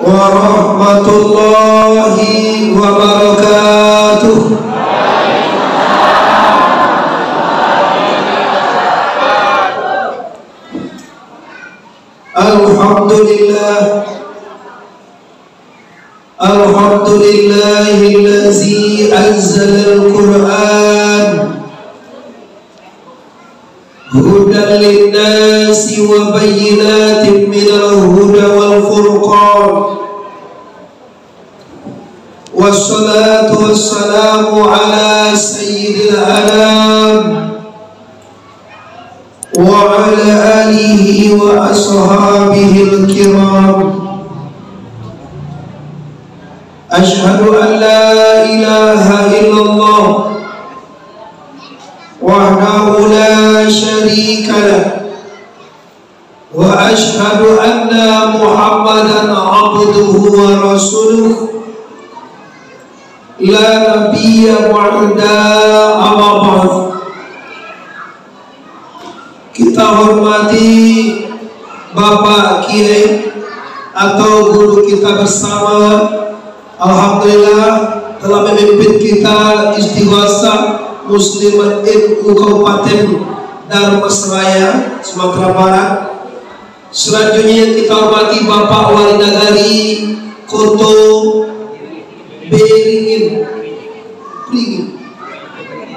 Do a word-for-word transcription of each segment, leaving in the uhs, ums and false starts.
warahmatullahi wabarakatuh. Alhamdulillah. Alhamdulillahillazi anzalal Qur'an hudan linnasi wa bayyinatin minal huda wal furqan. Wassalatu wassalamu ala sayyidil anam wa ala alihi wa ashabihil kiram. Asyhadu an la ilaha illallah wahdahu la syarika lah. Wa asyhadu anna Muhammadan abduhu wa rasuluh, la nabiyya ba'da, amma ba'd. Kita hormati Bapak Kiai atau guru kita bersama, alhamdulillah, telah memimpin kita istighosah Muslimat N U Kabupaten Dharmasraya, Sumatera Barat. Selanjutnya yang kita hormati Bapak Wali Nagari Koto Beringin. Beringin.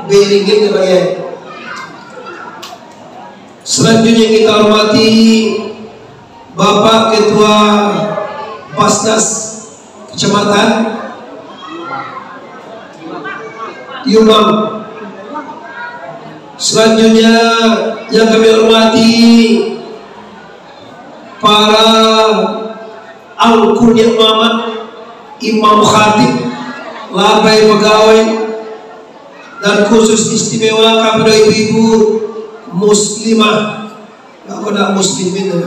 Beringin ya, Pak, ya. Selanjutnya kita hormati Bapak Ketua Basnas Kecamatan Yumang. Selanjutnya yang kami hormati para angku niak mamak, imam khatib, labai pagawai, dan khusus istimewa kapada ibu-ibu muslimah. Aku nak muslimin tu.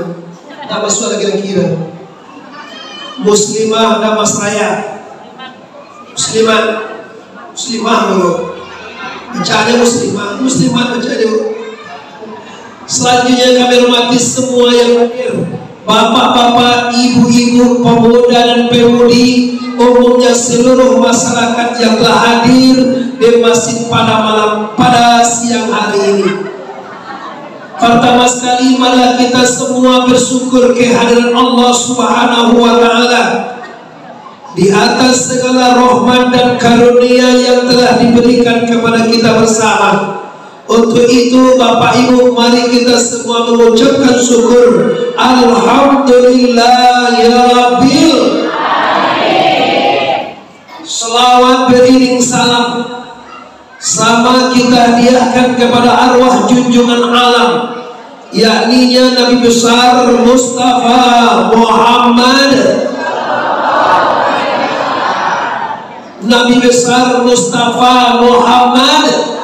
Nak masuk lagi lagi dah. Muslimah dan Masraya. Muslimat. Muslimah dulu. Baca aja muslimah. Muslimat baca aja. Selanjutnya kami hormati semua yang hadir. Bapak-bapak, ibu-ibu, pemuda dan pemudi, umumnya seluruh masyarakat yang telah hadir di Masjid pada malam, pada siang hari ini. Pertama sekali, marilah kita semua bersyukur kehadiran Allah Subhanahu wa Ta'ala di atas segala rahmat dan karunia yang telah diberikan kepada kita bersama. Untuk itu, Bapak Ibu, mari kita semua mengucapkan syukur. Alhamdulillah ya Rabbil. Salawat beriring salam sama kita hadiahkan kepada arwah junjungan alam, yakninya Nabi Besar Mustafa Muhammad. Nabi Besar Mustafa Muhammad.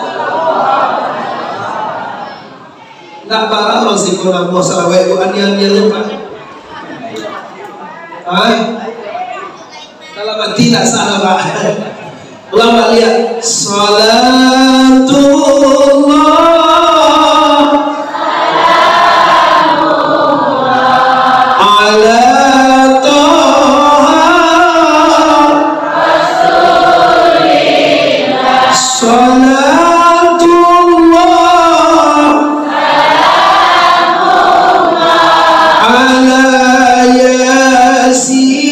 Ndak barang lo siko namo salawat tu anian-anian lo, Pak. Hai. Dalam hati ndak sah, Pak. Ulang baliak. Salatullah ala Taha. Salatullah ala Yasin.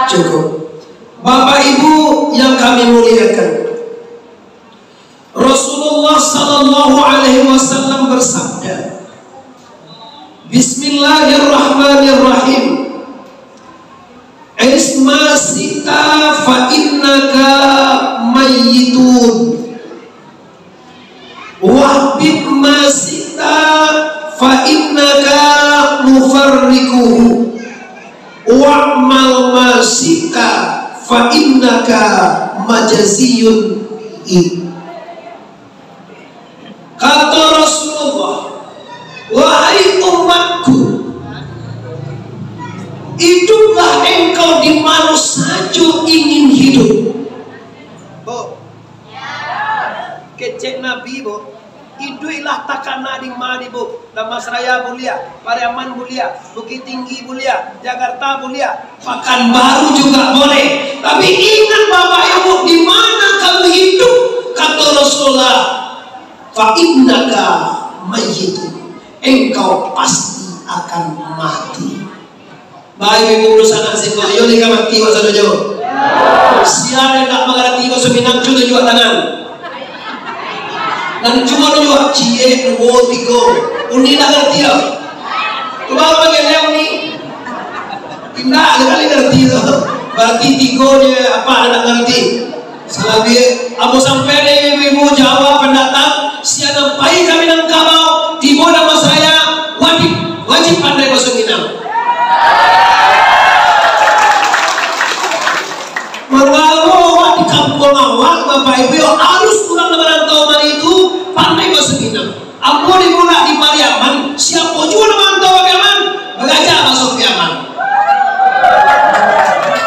Cukup. Bapak Ibu yang kami muliakan, Rasulullah sallallahu alaihi wasallam bersabda, Bismillahirrahmanirrahim. Ish ma syi'ta fa innaka mayyitun. Wahbib ma syi'ta fa innaka mufarriquhu. Wa'mal ma syi'ta fa innaka majziyun bih. Kata Rasulullah, "Wahai umatku, hiduplah engkau di mana saja ingin hidup." Bo. Kecek Nabi, bo. Iduiklah takana di ma di, Bu. Dharmasraya buliah, Pariaman buliah, Bukittinggi buliah, Jakarta buliah, Pakanbaru juga boleh. Tapi ingat Bapak Ibu, di mana kamu hidup, kata Rasulullah, "Fa innaka mayyitun." Engkau pasti akan mati. Baik, Ibu, urus anak siko, iyo, leka mati, Pak Sadojo. Sia nan indak mangarati bahaso Minang, cubo tunjuak tangan. Nan cubo tunjuak, ciek, duo, tigo. Uni indak ngarati, yo? Cubo bagian liau, Uni. Indak, indak ngarati tu. Barati tigo je, apak nan ngarati. Salabiah, ambo sampaian dek ibu-ibu Jawa pandatang, sia nan pai ka Minangkabau, tibo Dharmasraya, wajib, wajib pandai bahaso Minang. Mangalo awak di kampuang awak, Bapak Ibu, yo, harus urang nan marantau mari tu pandai bahaso Minang. Ambo di Bulak di Pariaman, siapo juo nan marantau ka Pariaman, baraja bahaso Pariaman.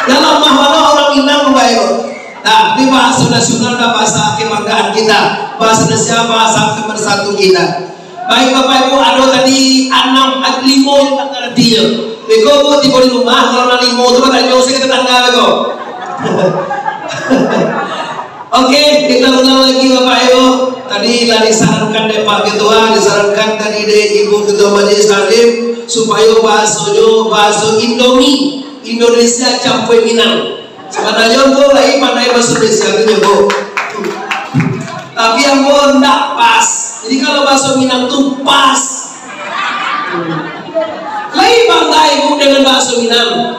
Dalam mahkamah urang Minang bae. Nah, di bahaso nasional dan bahasa kebanggaan kita, bahasa Indonesia, bahasa pemersatu kita. Baik, Bapak Ibu, ado tadi anam, ad-, limo yang tak ngarati yo. Beko, Bu, tibo di rumah, kalau nan limo tu, batanyo se ka tetangga beko. Oke, kita ulang lagi, Bapak Ibu. Tadi lah disarankan dek Pak Ketua, disarankan tadi dek Ibu Ketua Majelis Taklim, supayo bahasonyo bahaso Indomie, Indonesia campur Minang. Sabananyo ko lai pandai bahaso Indonesia tu nyo ko. Tapi ambo ndak pas. Jadi kalau bahaso Minang tu pas. Lai bangga ibu dengan bahaso Minang?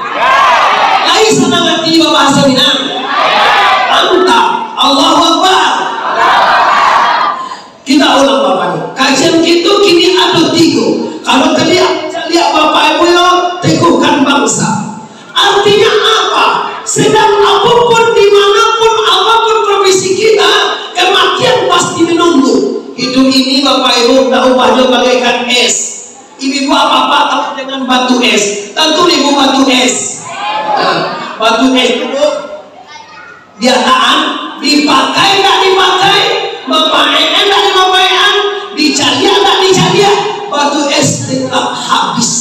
Lai sanang ati babahaso Minang? Mantap. Allahu Akbar. Kita ulang, Bapak Ibu. Kajian kita kini ada tiga. Kalau tadi caliak Bapak Ibu yo, teguhkan bangsa. Artinya apa? Sedang apapun, dimanapun, apapun profesi kita, kematian pasti menunggu. Hidup ini, Bapak Ibu, ndak ubah jo bagaikan es. Ibu-ibu, apa-apa tahu dengan batu es? Tantu ibu batu es. Nah, batu es itu, Bu, diataan, dipakai ndak dipakai, mapaekan ndak dipaekan, dicaliak ndak dicaliak, batu es tetap habis.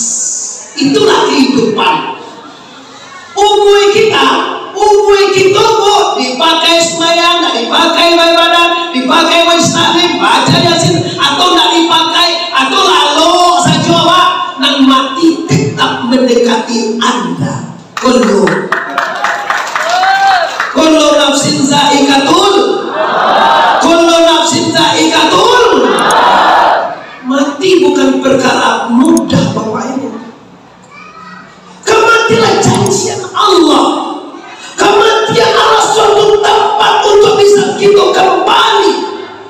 Itulah kehidupan. Umua kita, umua kita ko dipakai sumbayang, ndak dipakai baibadah, dipakai majelis taklim, baca Yasin, atau ndak dipakai, atau lalok sajo awak, nan mati tetap mendekati Anda. Kullu, kullu nafsin zaikatul, kullu nafsin zaikatul. Mati bukan perkara mudah, Bapak Ibu. Kematian lah janjian Allah. Kematian adalah suatu tempat untuk bisa kita kembali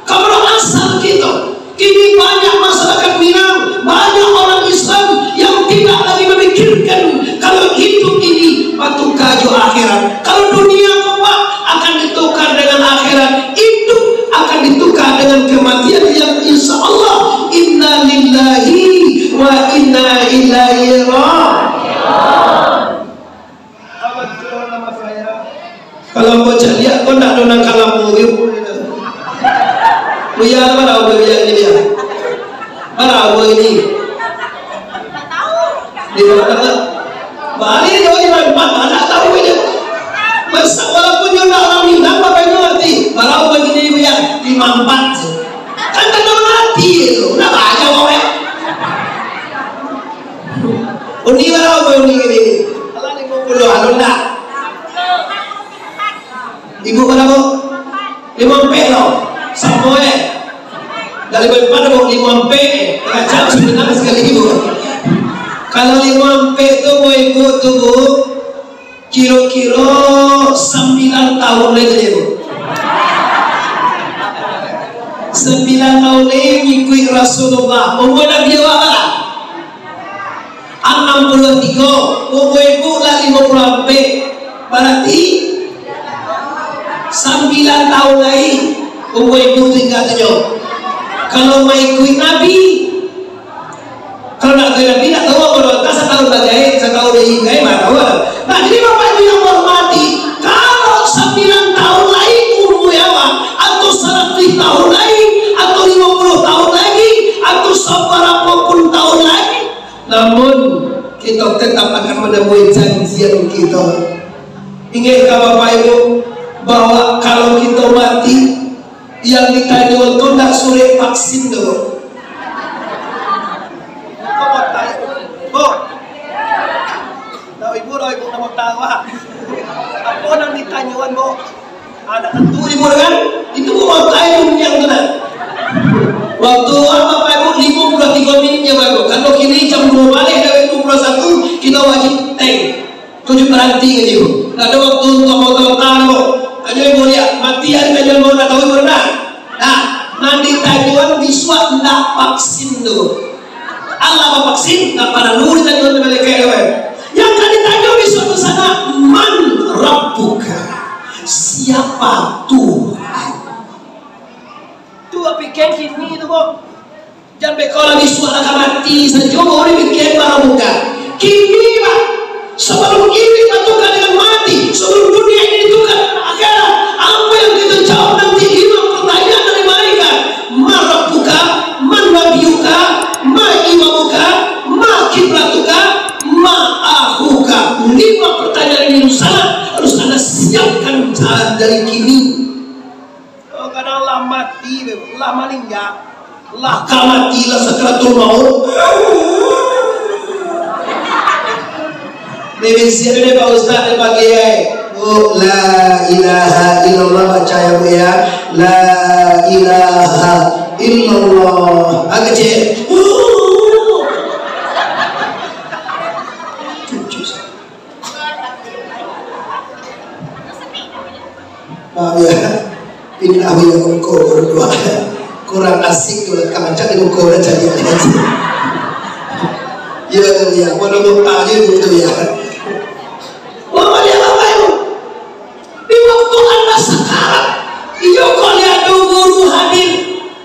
kepada asal kita. Kini banyak masyarakat Minang, banyak orang Islam yang tidak lagi memikirkan kalau hidup ini batuka jo akhirat. Kalau dunia ko, Pak, akan ditukar dengan akhirat, hidup akan ditukar dengan kematian yang insya Allah, inna lillahi wa inna ilaihi raji'un. Kalau ambo caliak, ko ndak ado nan ka lamo gitu. Buya, bara umua Buya ini, Buya? Bara umua ini? Limo ampek lah. Bali nyo limo ampek, ndak tahu inyo. Masa, walaupun nyo ndak urang Minang, bapak nyo ngarti. Bara umua ini, Buya? Limo ampek. Kan tanang mati tu, ndak banyak urang. Uni bara umua Uni kini? Alah, limo puluah, anu ndak? Ibu bara, Bu? Limo ampek lo. Samo, eh. Dari limo ampek, Bu, limo ampek, eh. Tangah jam sabananyo sakali, Bu. Kalau limo ampek tu, Bu, Ibu tu, Bu, kiro-kiro sambilan tahun lai tadi, Bu. Sambilan tahun lai mangikuik Rasulullah. Umua Nabi awak bara? Anam puluah tigo, umua Ibu lah limo puluah ampek. Barati sambilan tahun lai umua Ibu tingga tu nyo. Kalau maikuik Nabi, kalau ndak ikuik Nabi, ndak tahu apo doh, antah satahun bagai, satahun bagai, ndak tahu lah. Nah, jadi Bapak Ibu yang hormati, kalau sambilan tahun lai umua awak, atau saratuih tahun lai, atau limo puluah tahun Namun, kito tetap akan manamui janjian kito. Ingekkan, Bapak Ibu, bahwa kalau kito mati, yang ditanyo tu ndak surek vaksin tu. Kok botak, Bu? Tahu ibu, tahu ibu, nama tahu, ah? Apa nang ditanyoan, Bu? Ada tentu ibu kan? Itu Bu, botak ibu yang tu nah. Waktu, ah, Bapak Ibu, limo puluah tigo minit ya, Bapak Ibu. Kalau kini jam dua balik dari dua puluh satu, kita wajib tank. Tujuh berhenti ngaji, Bu. Ndak ada waktu untuk mau tawakal, Bu. Aja ibu lihat, mati hari tajam, Bu, ndak tahu ibu dah. Nah, nan ditanyoan bisuak ndak vaksin tu. Alah bavaksin, ndak paralu ditanyoan malaikat tu, eh. Yang ka ditanyo bisuak tu sana, "Man Rabbuka?" Siapa Tuhan? Tu pikir kini tu, Bu. Jan beko lah bisuak lah ka mati sajo, baru dipikia man Rabbuka. Kini lah, sebelum ini ditukar dengan mati, sebelum dunia ini ditukar dengan akhirat, apa yang kita jawab nanti lima pertanyaan dari malaikat. "Man Rabbuka, man Nabiyuka, ma imamuka, ma kiblatuka, ma akhuka." Lima pertanyaan ini harus ada, harus Anda siapkan dari kini. Oh, kadang lah mati, lah maningga, lah ka mati, lah sakaratul maut. Dimensi ado dek Pak Ustaz di pagi, eh. Bu, la ilaha illallah, baca ya, Bu, ya. La ilaha illallah. Agak cek. Cucu. Maaf ya, pindah ya muko berdua. Kurang asik tu lah, kacak di muko dah cari aja. Ya tu ya, mana muka aja tu ya. Wah, dia apa itu? Di waktu anda sakarat, iyo kok lihat guru hadir.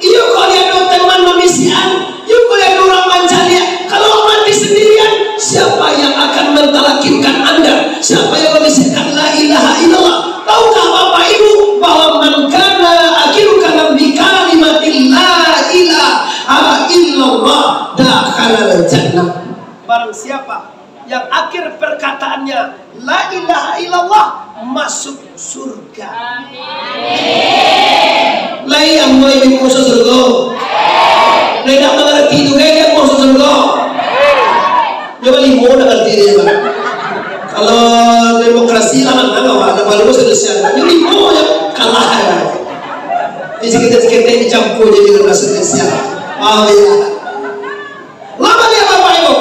Iyo kok lihat teman mamisian, iyo kok lihat urang mancaliak. Kalau mati sendirian, siapa yang akan mentalakinkan anda? Siapa yang membisikkan la ilaha illallah? Tahukah Bapak Ibu bahwa man kana akhiru kalam bi kalimatil la ilaha illallah dakhalal jannah? Barang siapa yang akhir perkataannya la ilaha illallah, masuk surga. Lai ambo ini masuk surga. Lai dak mangarati tu, lai dak masuk surga. Nyo limo dak ngarati dia, Pak. Kalau demokrasi lah manang, awak dak baru selesai. Nyo limo je kalah, ya. Ini seketek-seketek dicampur jadi dengan bahasa Indonesia. Paham ya? Lama dia, Bapak Ibu.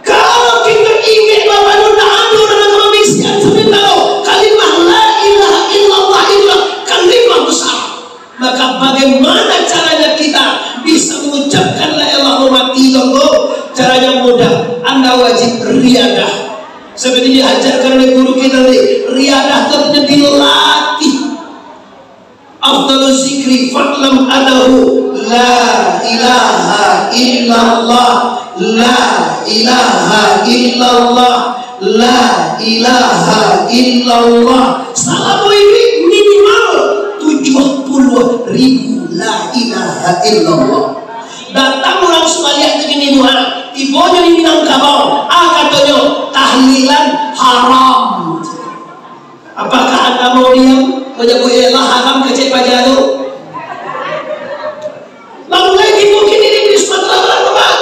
Kalau kito ingek, Bapak Ibu, ndak ado dalam kamisian samantaro, kalimah la ilaha illallah itulah kalimah besar. Maka, bagaimana caranya kita bisa mengucapkan la ilaha illallah mati itu? Caranya mudah, Anda wajib riadah. Seperti diajarkan oleh guru kita tadi, riadah itu artinya dilatih. Afdalu zikri fa'lam annahu la ilaha illallah, la ilaha illallah, la ilaha illallah. Salamo ini minimal tujuh puluh ribu la ilaha illallah. Datang urang Sumalyak tu kini, Bu, ha. Tibonyo di Minangkabau, ah, katonyo, tahlilan haram. Apakah Anda mau diam manyabuik ilah haram kecek paja tu? Lah mulai timbul kini di Sumatera Barat, Bapak.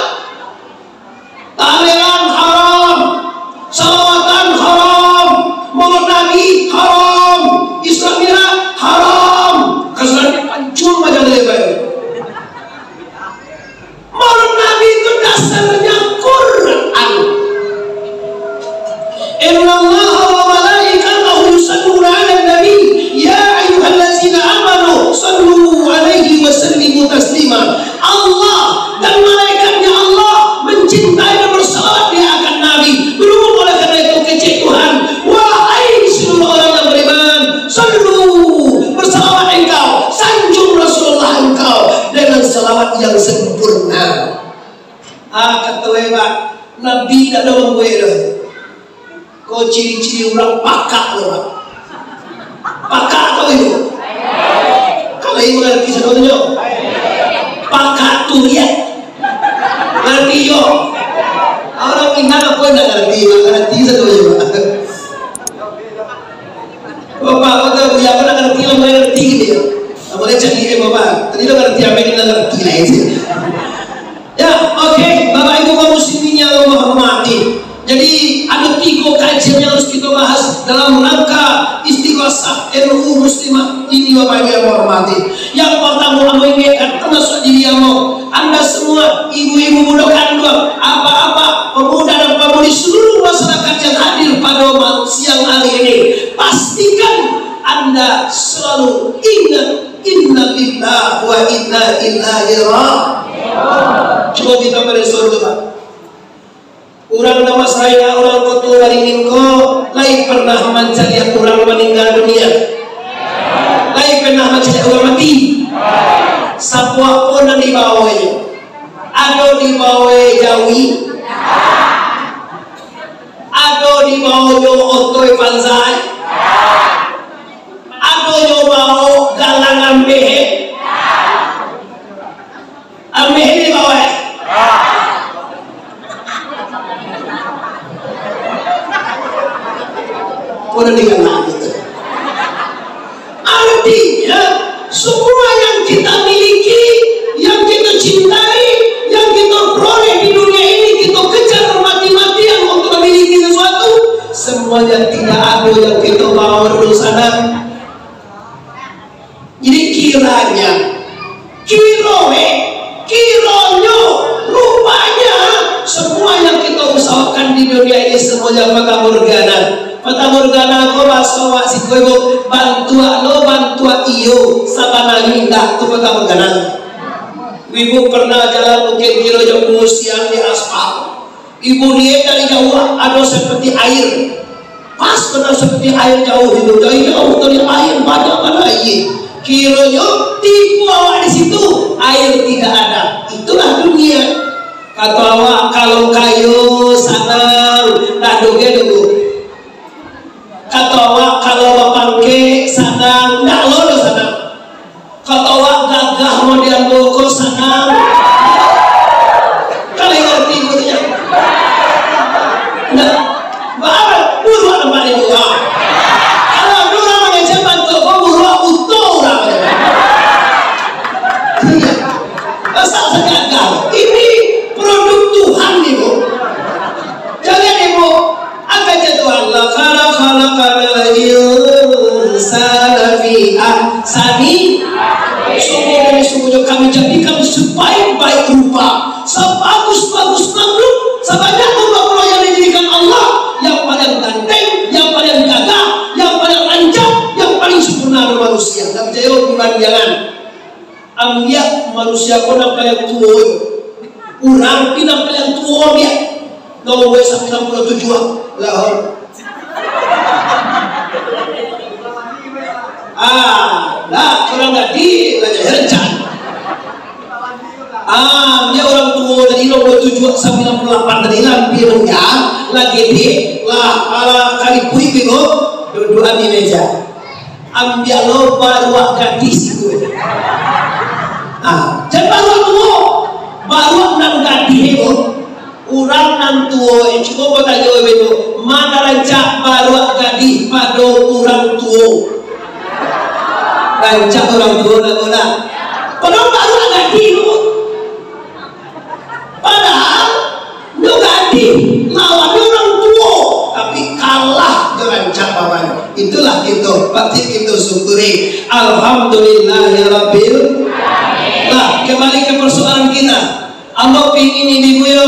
Tahlilan haram, salawatan haram, maulid Nabi haram, Isra Mi'raj haram. Kasar dipancung paja tu, Bapak. Maulid Nabi itu dasarnya Quran. Innallaha wa malaikatahu yusalluna 'alan nabi, ya ayyuhallazina amanu sallu 'alaihi wa sallimu taslima. Allah dan malaikatnya Allah mencintai dan bersalawat dia akan Nabi. Berhubung oleh karena itu kecek Tuhan, wahai seluruh orang yang beriman, sallu, bersalawat engkau, sanjung Rasulullah engkau dengan salawat yang sempurna. Ah, kato hebat, Nabi tak ada mambuek doh. Ko ciri-ciri urang pakak tu, Pak. Pakak tu itu. Kalau ibu ngerti sebenarnya, pakak tu dia. Ngerti yo? Indak, aku indak ngarati, indak ngarati satu aja, Pak. Bapak, kau tahu, ya, aku indak ngarati, indak ngarati gitu ya. Apa dia cari dia, Bapak? Tadi tu ngarati apa yang indak ngarati lah itu. Ya, oke, Bapak Ibu kaum muslimin yang Allah hormati. Jadi, ada tiga kajian yang harus kita bahas dalam rangka istighosah N U Muslimat ini, Bapak Ibu yang hormati. Yang pertama, ambo ingatkan termasuk diri ambo, anda semua, ibu-ibu budak kanduang, apak-apak, pemuda dan pemudi seluruh masyarakat yang hadir pada ma-, siang hari ini, pastikan anda selalu ingat, inna lillahi wa inna ilaihi raji'un. Cuba kita berdoa dulu, Pak. Urang Damastraya, urang Koto Baringin ko, lai pernah mancaliak urang maningga dunia? Lai pernah mancaliak urang mati? Sabuah pun nan dibawa inyo. Ado dibawa jawi, ado dibawa nyo otoi panzai, ado nyo bawa galang ambeh. Ameh ni bawa. Kau dah dengar lah gitu. Artinya, semua yang kita miliki, yang kita cintai, yang kita peroleh di dunia ini, kita kejar mati-matian untuk memiliki sesuatu, semuanya tidak ada yang kita bawa dulu sana. Jadi kiranya, kiro, eh, kironyo, rupanya, semua yang kita usahakan di dunia ini semuanya fatamorgana. Fatamorgana ko bahaso awak siko, Ibu, bantuak lo, bantuak iyo, sabananyo indak, tu fatamorgana. Ibu pernah jalan mungkin kiro jam duo siang di aspal. Ibu liek dari jauah, ado seperti air. Pas bana seperti air jauah itu, dari jauah tu liek air, banyak bana air. Kironyo tipu awak di situ, air tidak ada. Itulah dunia. Kato awak, kalau kayo sanang, dah doge dulu. Kato awak, kalau bapangkek sanang, ndak lo doh sanang. Kato awak, gagah model ambo ko sanang. Kalian ngarti maksudnya? Ndak. Ba-, buruak nampak di buruak. Kalau urang mangecek bantuak ko, buruak buto urang. Iya. Masa sagagah. Ini produk Tuhan, Ibu. Jangan, Ibu. Apa aja Tuhan? Laqad khalaqnal insana fi ahsani. Sungguh demi sungguhnya Kami jadikan sebaik-baik rupa, sebagus-bagus makhluk, sebanyak makhluk yang dijadikan Allah, yang paling ganteng, yang paling gagah, yang paling rancak, yang paling sempurna adalah manusia. Ndak picayo, bukan jangan. Ambiak manusia ko nan paliang tuo. Urang pi nan paliang tuo ambiak. Nomor sambilan puluah tujuah. Lah. Ah, lah, urang gadih, lah, jangan. Ah, ambiak urang tuo tadi, nomor tujuah, sambilan puluah lapan tadi, lah, ambiak urang, lah, gadih, lah, alah, karipuik, bego, dudukan di meja. Ambiak lo baruak gadih situ. Ah, jan baruak tuo. Baruak nan gadih tu, urang nan tuo, eh, cubo ko tanyo beko, ma nan rancak baruak gadih pado urang tuo? Rancak urang tuo, nak ko nak? Padahal baruak gadih tu. Padahal, nyo gadih, lawannyo urang tuo, tapi kalah jo rancak baruak. Itulah kito, patut kito syukuri. Alhamdulillahirabbil. Nah, kembali ke persoalan kita. Ambo pingin ibu yo,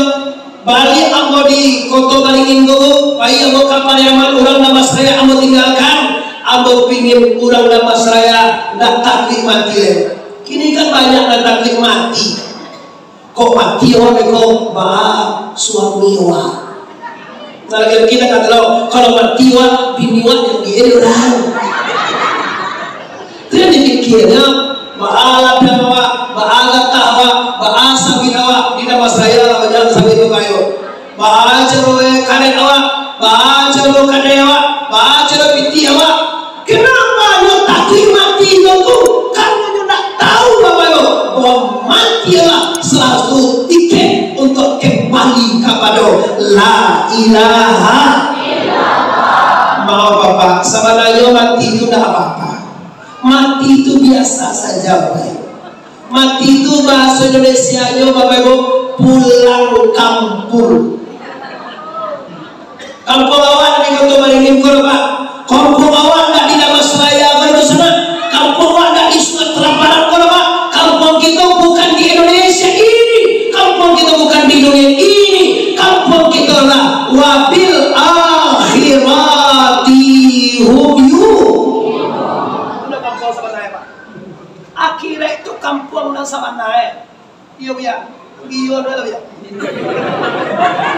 baliak ambo di Koto Baringin ko, pai ambo ka Pariaman, urang Damastraya ambo tinggalkan. Ambo pingin urang Damastraya ndak takuik mati lai. Kini kan banyak nan takuik mati. Kok mati awak beko, baa suami awak. Nah, laki-laki dah kata lo, kalau mati awak, bini awak yang diedit orang. Tu yang dipikiranyo, baa ladang awak, baa gatah awak, baa sawit awak, di Damastraya lah banyak sawit tu kayo. Baa caro, eh, karet awak, baa caro kadai awak, baa caro pitih awak. Kenapa nyo takuik mati nyo tu? Karena nyo ndak tahu, Bapak Ibu, bahwa mati adalah salah satu tiket untuk kembali kepada La ilaha illallah. Maaf, Bapak, sabananyo mati tu ndak apa-apa. Mati tu biasa saja, Bapak. Mati tu bahaso Indonesia-nyo, Bapak Ibu, pulang kampung. Kampuang awak di Koto Baringin ko, Pak. Kampuang awak ndak di Dharmasraya ko, Dusanak. Kampuang awak ndak di Sumatera Barat ko, Pak. Kampuang kito bukan di Indonesia ini. Kampuang kito bukan di dunia ini. Kampuang kito lah wabil akhirati hum yu. Itu kampuang sabananyo, Pak. Akhirat tu kampuang nan sabananyo. Iyo, Buya. Iyo, dah lah, Buya.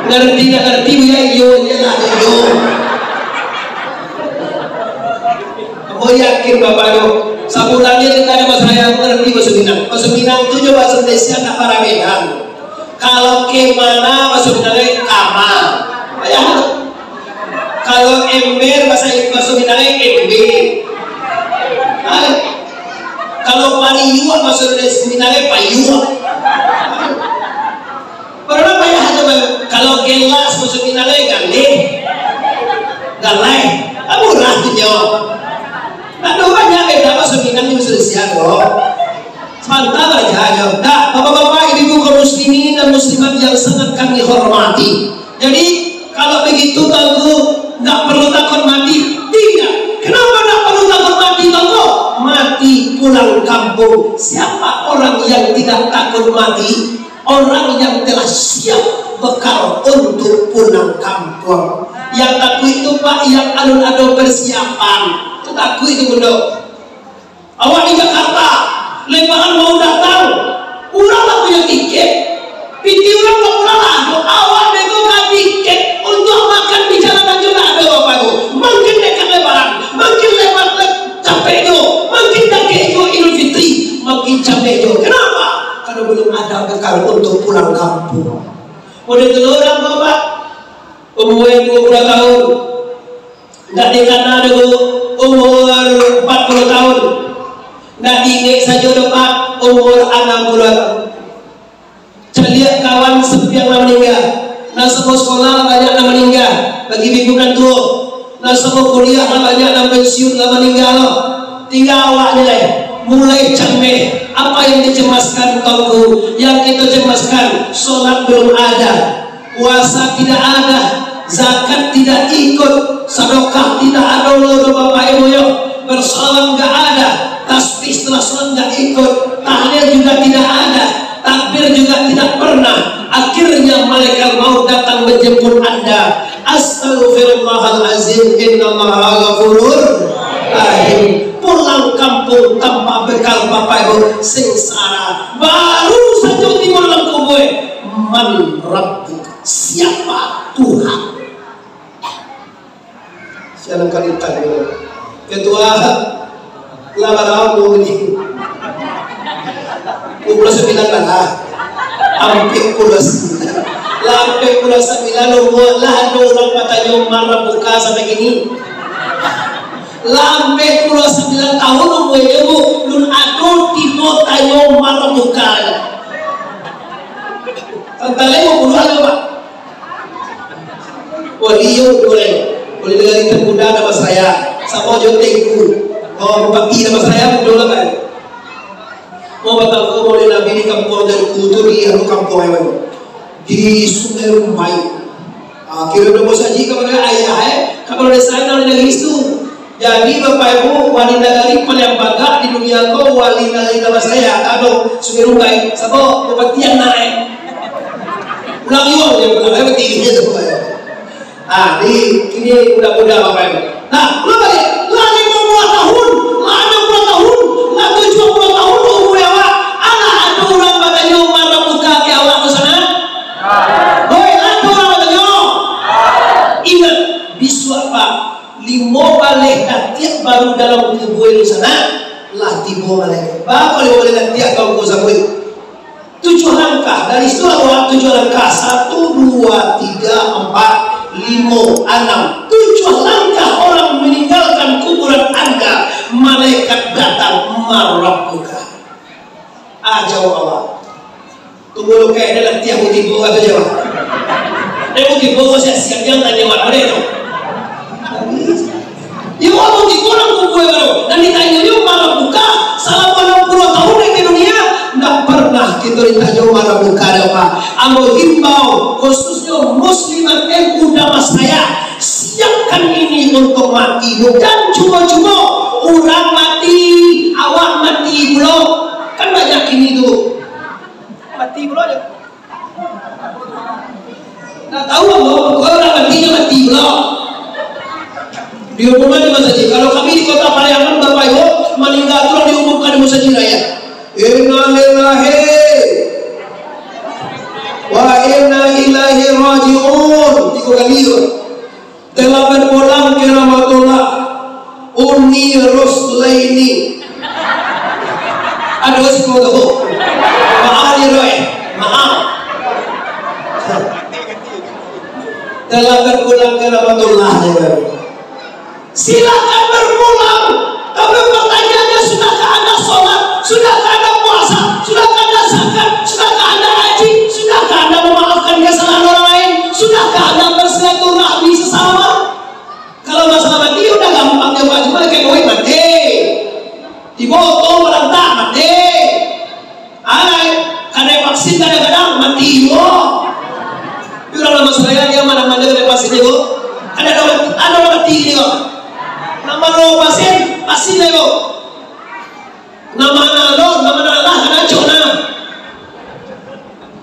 Ngarti, ndak ngarti, Buya? Iyo, iyo lah, iyo. Ambo yakin Bapak tu, sabulan ni kita ada bahasa yang ngerti bahasa Minang. Bahasa Minang tu jo bahasa Malaysia ndak bara beda. Kalau ke mana, bahasa Minang ni kama. Ya. Kalau ember, bahasa, bahasa Minang ni embe. Ha? Kalau pariuak, bahasa Minang ni payuak. Pernah payah aja, Bang. Kalau gelas, bahasa Minang ni galeh. Galeh. Kan murah tu nyo. Ndak ado banyak beda bahasa Minang jo bahasa Indonesia tu. Sabanta baca aja. Nah, Bapak-bapak, Ibu-ibu kaum muslimin dan muslimat yang sangat kami hormati. Jadi, kalau begitu, Tuanku, ndak perlu takut mati. Tidak. Kenapa ndak perlu takut mati, Tuanku? Mati pulang kampung. Siapa orang yang tidak takut mati? Orang yang telah siap bekal untuk pulang kampung. Yang takut itu, Pak, yang alun ado persiapan. Itu takut itu, Bunda. Awak di Jakarta, lebaran mau datang, urang lah punyo tiket, pitih urang lah pulang lah, awak beko ka tiket untuak makan di jalan ajo ndak ado, Bapak Ibu. Makin dekat lebaran, makin lebar le-, capek jo, makin dakek jo Idul Fitri, makin capek jo. Kenapa? Karena belum ada bekal untuk pulang kampung. Model tu urang, Bapak, umua duo puluah tahun. Ndak dikana doh, umur empat puluh tahun. Ndak diingek sajo doh, Pak, umur anam puluh tahun. Caliak kawan sampiang lah maningga. Nan samo sekolah lah banyak lah maningga. Bagi minggu nan tuo. Nan samo kuliah lah banyak lah pensiun lah maningga lo. Tingga awak ni lai. Mulai cameh. Apa yang dicemaskan, Tuanku? Yang kita cemaskan, solat belum ada. Puasa tidak ada, zakat tidak ikut, sadakah tidak ado lo doh, Bapak Ibu yo. Bersalawat nggak ada, tasbih setelah salat nggak ikut, tahlil juga tidak ada, takbir juga tidak pernah. Akhirnya malaikat maut datang menjemput Anda. Astagfirullahalazim, innallaha ghafurur rahim. Pulang kampung tanpa bekal, Bapak Ibu, sengsara. Baru sajo tibo dalam kubua, man rabbuk? Siapa Tuhan? Sialan kali tadi. Ketua, lah bara umua ni? Dua puluh sembilan lah. Ampek puluah sembilan. Lah ampek puluah sembilan umua, lah ado urang batanyo man rabbuka sampai kini? Lah ampek puluah sembilan tahun umuanyo, Bu, lun ado tibo tanyo man rabbuka. Tantang limo puluah lah, Pak. Wali yo, buliah. Wali nagari termuda Dharmasraya. Samo jo Tengku. Oh, Bupati Dharmasraya, betul lah, kan? Mau batangko Maulid Nabi di kampuang Tengku tu, di anu kampuang yang mana? Di Sungai Rumbai. Ah, kiro doh saji kapado ayah, eh. Kapado desa yang nagari tu. Jadi, Bapak Ibu, wali nagari paling bagak di dunia ko, wali nagari Dharmasraya, ado Sungai Rumbai, sabo Bupati anak, eh. Ulang yo, yo, ulang, eh, bupati ini tu, eh. Ah, di, kini muda-muda, Bapak Ibu. Nah, ulang balik. Lah limo puluah tahun, lah anam puluah tahun, lah tujuah puluah tahun umua awak. Alah, ado urang batanyo, man rabbuka ka awak tu sanak? Hoi, lah ado urang batanyo? Ingat, bisuak, Pak. Limo baleh datiak baru dalam kubua tu sanak, lah tibo malaikat. Bara limo baleh datiak ka muko sabuik? Tujuah langkah. Dari situ lah buat tujuah langkah. Satu, dua, tiga, empat, limo, anam. Tujuah langkah orang meninggalkan kuburan Anda, malaikat datang, man rabbuka. Ah, jawab Allah. Tunggu lo kayak dalam tiang tibo atau jawab. Ibu tibo ko siap-siap, jan tanyo awak dek tu. Ibu tibo urang kubua baru. Nan ditanyo nyo malam buka, salamo anam puluah tahun di dunia, ndak pernah kito ditanyo malam buka dek, Pak. Ambo himbau, khususnyo muslimat N U Damastraya, siapkan ini untuk mati, bukan cubo-cubo urang mati, awak mati pulo. Kan banyak kini tu. Mati pulo je. Ndak tahu ambo, pokoknyo urang mati nyo mati pulo. Diumuman di masajik. Kalau kami di Kota Pariaman, Bapak Ibu, maningga tu lah diumumkan di masajik raya. Innalillahi wa inna ilaihi raji'un. Tigo kali tu. Telah berpulang ke rahmatullah, Uni Ruslaini. Aduh, si kutu. Maaf ni, Roy. Maaf. Telah berpulang ke rahmatullah, ya. Silakan berpulang. Tapi pertanyaannya, sudahkah Anda sholat? Sudahkah Anda puasa? Sudahkah Anda zakat? Sudahkah Anda haji? Sudahkah Anda memaafkan kesalahan orang lain? Sudahkah Anda bersilaturahmi sesama? Kalau masalah mati, udah gampang, dia Pak Jumat kayak duit mati. Tibo oto marantak, mati. Alai, kadai vaksin kadang-kadang mati juo. Tapi urang Damastraya, dia mana-mana kadai vaksin juo. Ada urang, ada urang mati ni kok. Nan mano vaksin, vaksin lah juo. Nan mano lo, nan mano lah, kan acok nah.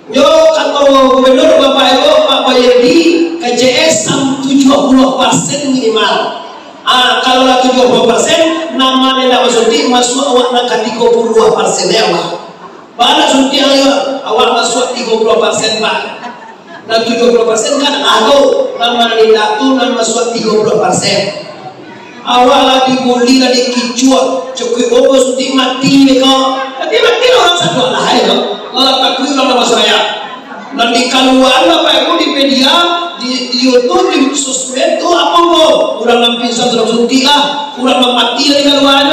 Nyo kato gubernur Bapak Ibu, Pak Bayedi, K C S sam-, tujuah puluah persen minimal. Ah, kalau lah tujuah puluah persen, nan mano indak basuntik, masuak awak nan ka tigo puluah dua persen, ya, Pak. Bana suntiang awak, awak masuak tigo puluah persen, Pak. Nan tujuah puluah persen kan ado, nan mano indak tu, nan masuak tigo puluah persen. Awak lah dibuli, lah dikicuah, cukuik bobo suntik mati deh kau. Mati, mati lah urang satu lah, hai, tu. Lah, lah takuik urang Damastraya. Nan dikaluaan Bapak Ibu di media, di, di YouTube, di sosmed tu, apo ko? Urang nan pingsan sudah suntik lah, urang nan mati lah dikaluaan.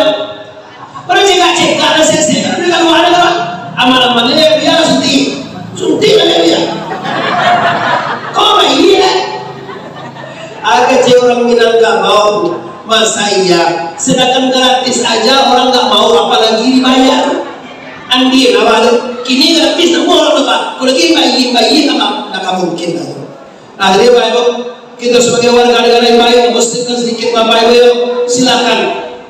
Urang cekak-cekak lah, sesek lah dikaluaan lah. Aman-aman aja biar lah suntik. Suntik aja biar. Kau main lah. Agak cewek urang Minangkabau, masa iya? Sedangkan gratis aja orang nggak mau, apalagi dibayar. Andian awak tu, kini gratis, namo urang tu, Pak? Kalau lagi bayar, bayar, nggak, nggak mungkin lah tu. Nah, jadi, Bapak Ibu, kita sebagai warga negara yang baik, membersihkan sedikit, Bapak Ibu, ya, silakan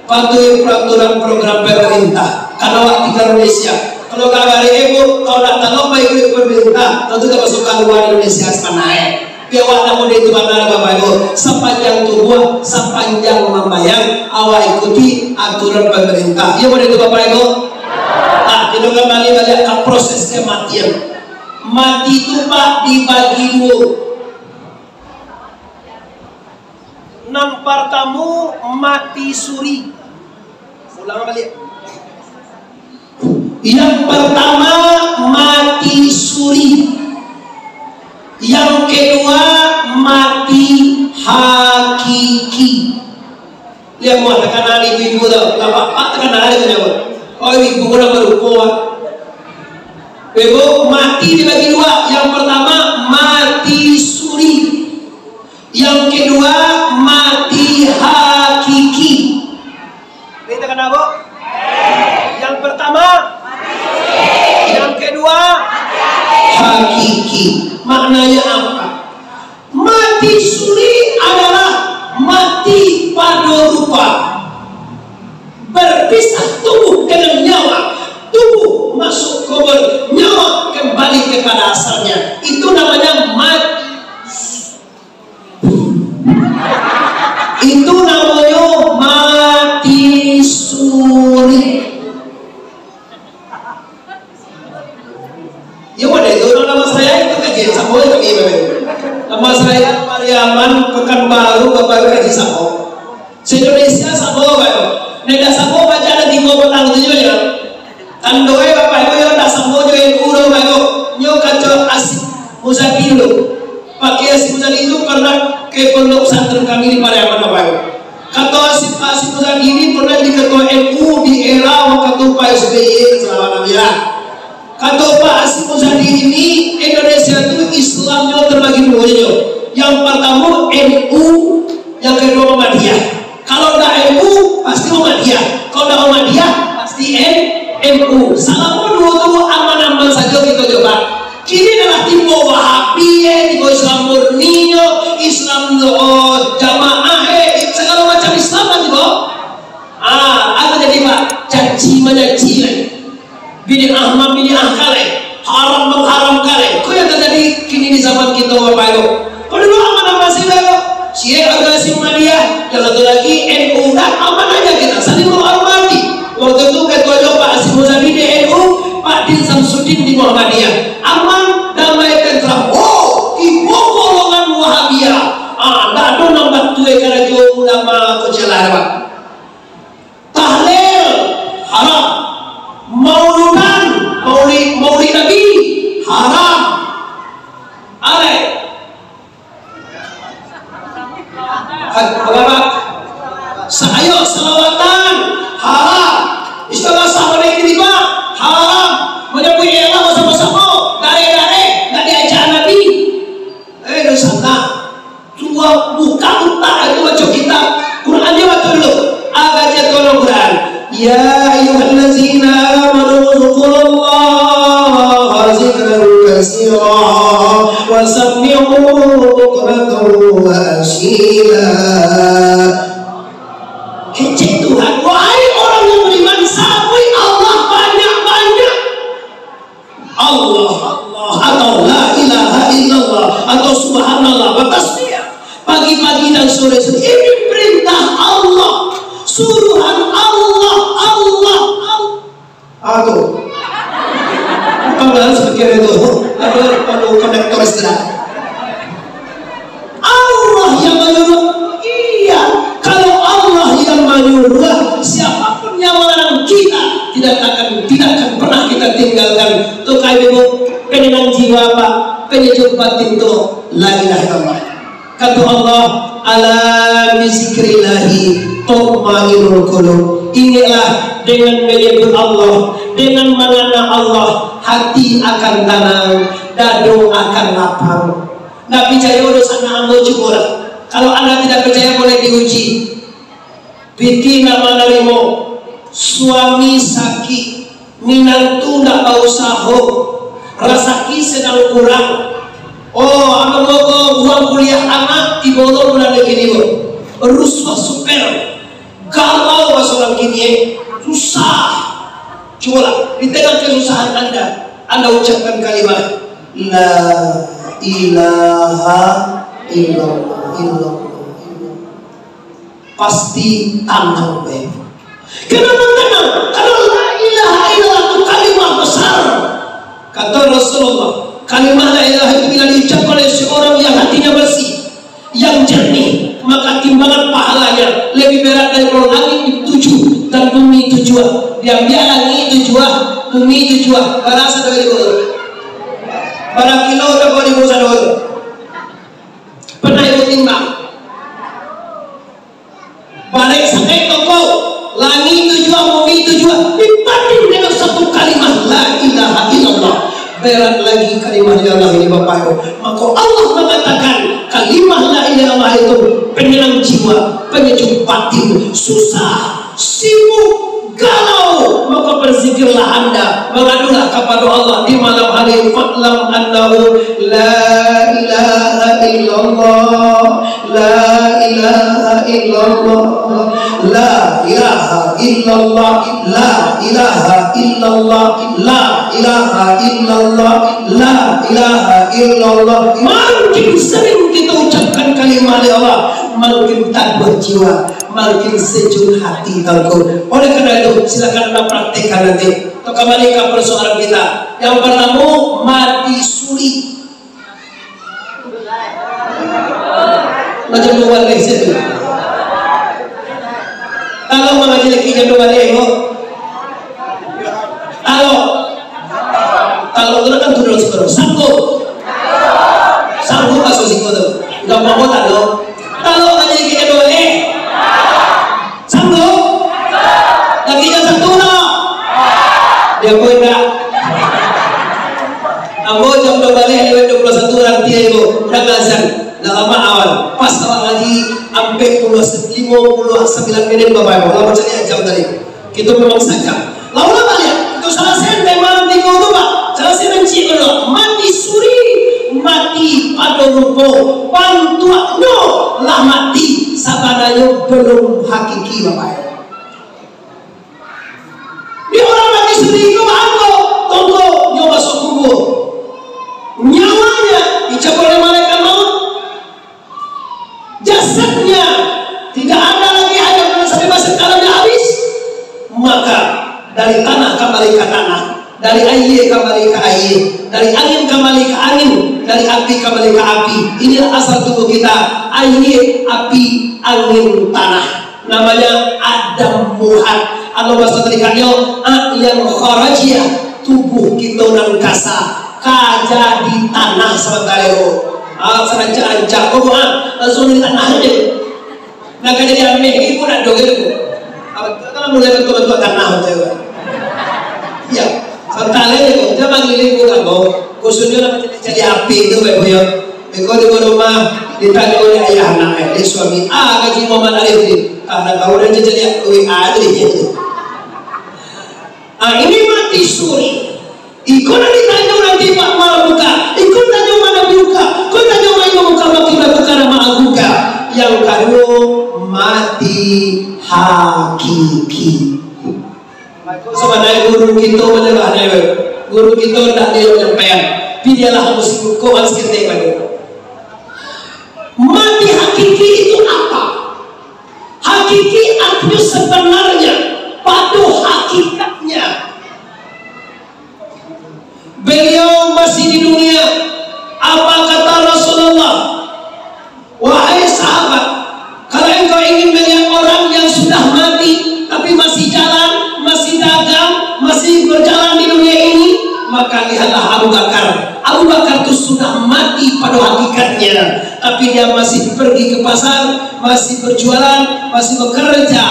patuhi peraturan program pemerintah. Karena awak tinggal Indonesia. Kalau nggak dari Ibu, kalau nggak tahu baik itu pemerintah, tentu kita masuk ke luar Indonesia sebenarnya. Biar awak nak mudah itu benar, Bapak Ibu. Sepanjang tubuh, sepanjang mambayang, awak ikuti aturan pemerintah. Iya, mudah itu, Bapak Ibu. Nah, kita kembali balik ke proses kematian. Mati tu, Pak, dibagi dua. Nan partamo, mati suri. Ulang baliak. Yang pertama, mati suri. Yang kedua, mati hakiki. Lihat, muah takana di ibu-ibu tu. Nampak, Pak, takana di ibu-ibu. Oh, ibu-ibu ko lah barupo, ah. Ibu, mati dibagi dua. Yang pertama, mati suri. Yang kedua, mati hakiki. Ini takana, Bu? Yang pertama, yang kedua, hakiki. Maknanya apa? Mati suri adalah mati pado rupa, berpisah tubuh dengan nyawa, tubuh masuk kubur, nyawa kembali kepada asalnya. Itu namanya mati. Itu namonyo mati suri. Ya, wadah itu urang Damastraya itu kaji, samo itu kami, Bapak. Damastraya, Pariaman, Pekanbaru, Bapak kaji samo. Se-Indonesia samo, Bapak. Neda samo baca ada tigo petang tu juga, ya. Tando e, Bapak Ibu, yo, ndak samo jo N U doh, Bapak Ibu. Nyo kaco Hasyim Muzaki dulu. Pak Kiai Hasyim Muzaki itu pernah ke pondok pesantren kami di Pariaman, Bapak Ibu. Kato Hasyim, Hasyim Muzaki ini pernah jadi ketua N U di era waktu Pak S B Y, selamat ya. Kato Pak Hasyim Muzaki ini, Indonesia itu Islamnyo terbagi dua, yo. Kalau ndak N U, pasti Muhammadiyah. Kalau ndak Muhammadiyah, pasti N-, N U. Salamo duo tu aman-aman sajo kito jo. Kini lah tibo Wahabi, eh, tibo Islam murni, Islam, oh, jamaah, eh, sagalo macam Islam lah tibo. Ah, apo jadi, Pak? Caci mancaci lai. Bid'ah mambid'ahkan lai. Haram mangharamkan lai. Ko nan tajadi kini di zaman kito, Bapak Ibu. Ko dulu aman-aman sajo. Siek agak si Muhammadiyah, yang satu lagi N U, dah aman aja kita, saling menghormati. Waktu itu ketuanyo Pak Hasyim Muzani di N U, Pak Din Samsudin di Muhammadiyah. Aman, damai, tentram. Oh, tibo golongan Wahabiyah. Ah, ndak ado nan batua karajo ulama ko, jelah, Pak. Tahlil haram. Mauludan, maulid, maulid Nabi haram. Alai. Hat-, apa? Sa-, ayo, salawatan haram. Istilah sahabat yang ketiga haram. Manyabuik Allah basamo-samo, dareh-dareh, ndak diajak Nabi. Eh, dosa tak. Cubo buka utak itu, baco kitab. Quran dia baco dulu. Agak dia tolong Quran. Ya ayyuhallazina amanu dzkurullaha dzikran katsira wa sabbihuhu bukratan wa asila. Kecek Tuhan, wahai orang yang beriman, sabui Allah banyak-banyak. Allah, Allah, atau la ilaha illallah, atau subhanallah, batasbih pagi-pagi dan sore. Ini perintah Allah, suruhan Allah, Allah, Allah. Aduh. Padahal seperti itu, apa perlu konektor istilah? Allah yang manyuruah. Iya, kalau Allah yang manyuruah, siapapun yang melarang kita, tidak akan, tidak akan pernah kita tinggalkan. Tu kayak itu, penyenang jiwa, Pak, penyejuk batin tu, la ilaha illallah. Kata Allah, "Ala bizikrillahi tatmainnul qulub." Ingatlah, dengan menyebut Allah, dengan mengenal Allah, hati akan tenang, dado akan lapang. Ndak picayo doh sanak ambo, cubolah. Kalau anda tidak percaya, boleh diuji. Pitih ndak manarimo, suami sakik, minantu ndak bausaho, rasaki sadang kurang. Oh, anu moko uang kuliah anak tibo lo bulan lagi ni, rusuah super, galau basorang kini, eh, susah. Cubolah, di tengah kesusahan anda, anda ucapkan kalimat, "La ilaha illallah, illallah, illallah." Pasti tanang, bae. Kenapa tenang? Karena la ilaha illallah itu kalimah besar. Kata Rasulullah, kalimah la ilaha itu bila diucapkan oleh seorang yang hatinya bersih, yang jernih, maka timbangan pahalanya lebih berat daripada langit tujuh dan bumi tujuh. Diambil langit tujuh, bumi tujuh, barasa dari itu. Bara kilo dapat di bawah sadar. Pernah ikut timbang? Balik sampai toko, langit tujuh, bumi tujuh, dibanding dengan satu kalimah, la ilaha illallah. Berat lagi kalimah la ilaha illallah ini, Bapak Ibu. Maka Allah mengatakan, kalimah la ilaha illallah itu penyenang jiwa, penyejuk batin, susah, sibuk, galau, maka berzikirlah anda, mengadulah kepada Allah di malam hari. Fa'lam annahu la ilaha illallah, la ilaha illallah, la ilaha illallah, la ilaha illallah, la ilaha illallah, la ilaha illallah. Makin sering kita ucapkan kalimah la ilaha illallah, makin taguah jiwa, makin sejuk hati, Tuangku. Oleh karena itu, silakan anda praktekkan nanti. Kita kembali ke persoalan kita. Yang pertama, mati suri. Macam tu, Wan, eh, situ. Kalau mengaji lagi jam dua balik, kok. Kalau, kalau tu kan turun sekarang. Sanggup. Sanggup masuk situ tu. Enggak mau tak lo. Kalau ngaji kita dua, eh? Sanggup? Lagi jam satu no? Dia pun enggak. Ambo jam dua balik lewat dua puluh satu nanti, ibu. Udah azan. Dah lama awal. Pas awak ngaji, ampek puluh lima Dua puluh sambilan minit, Bapak Ibu. Lah, macam ni jam tadi. Kita memang sajam. Lah, ulang baliak. Kita salasai tema nan tigo tu, Pak. Salasai nan ciek dulu. Mati suri, mati pado rupo. Bantuaknyo lah mati, sabananyo belum hakiki, Bapak Ibu. Di orang mati suri itu, Pak, angko, tongko, nyo masuk kubur. Nyawanya dicabuik oleh malaikat maut. Jasadnya tidak ada lagi, hanya sampai masa kalamnya habis. Maka dari tanah kembali ke tanah, dari aia kembali ke aia, dari angin kembali ke angin, dari api kembali ke api. Inilah asal tubuh kita, aia, api, angin, tanah. Namanya Adam Muhat. Kalau bahasa tadikaknyo, ayan kharajiyah, tubuh kito nan kasa, ka jadi tanah samantaro. Ah, sarancak-rancak ko, ah, langsung jadi tanah aja. Nah, ka jadi ameh ni pun ado gitu. Apa tu, kalau mulai bantuak-bantuak tanah tu. Ya, samantaro ko, dia mangiling ko, kan, bau. Khususnya lah macam jadi api tu, Bapak Ibu, ya. Beko di rumah, ditanyo dek ayah anak, eh, dek suami, "Ah, gaji Muhammad Arif ni." Ah, nak tahu dah, jadi W A tu dia. Ah, ini mati suri. Iko nan ditanyo nanti Pak Malam Buka. Iko tanyo malam buka. Iko tanyo malam buka, makin buka nama buka. Yang kaduo, mati hakiki. Mako, sabananyo guru kito manyerah dek, guru kito ndak ado nyampaian. Tapi dialah musim Quran saketek banyak. Mati hakiki itu apa? Hakiki artinyo sebenarnya, pado hakikatnya. Beliau masih di dunia. Apa kata Rasulullah? Wahai sahabat, kalau engkau ingin melihat orang yang sudah mati, tapi masih jalan, masih dagang, masih berjalan di dunia ini, maka lihatlah Abu Bakar. Abu Bakar tu sudah mati pada hakikatnya, tapi dia masih pergi ke pasar, masih berjualan, masih bekerja.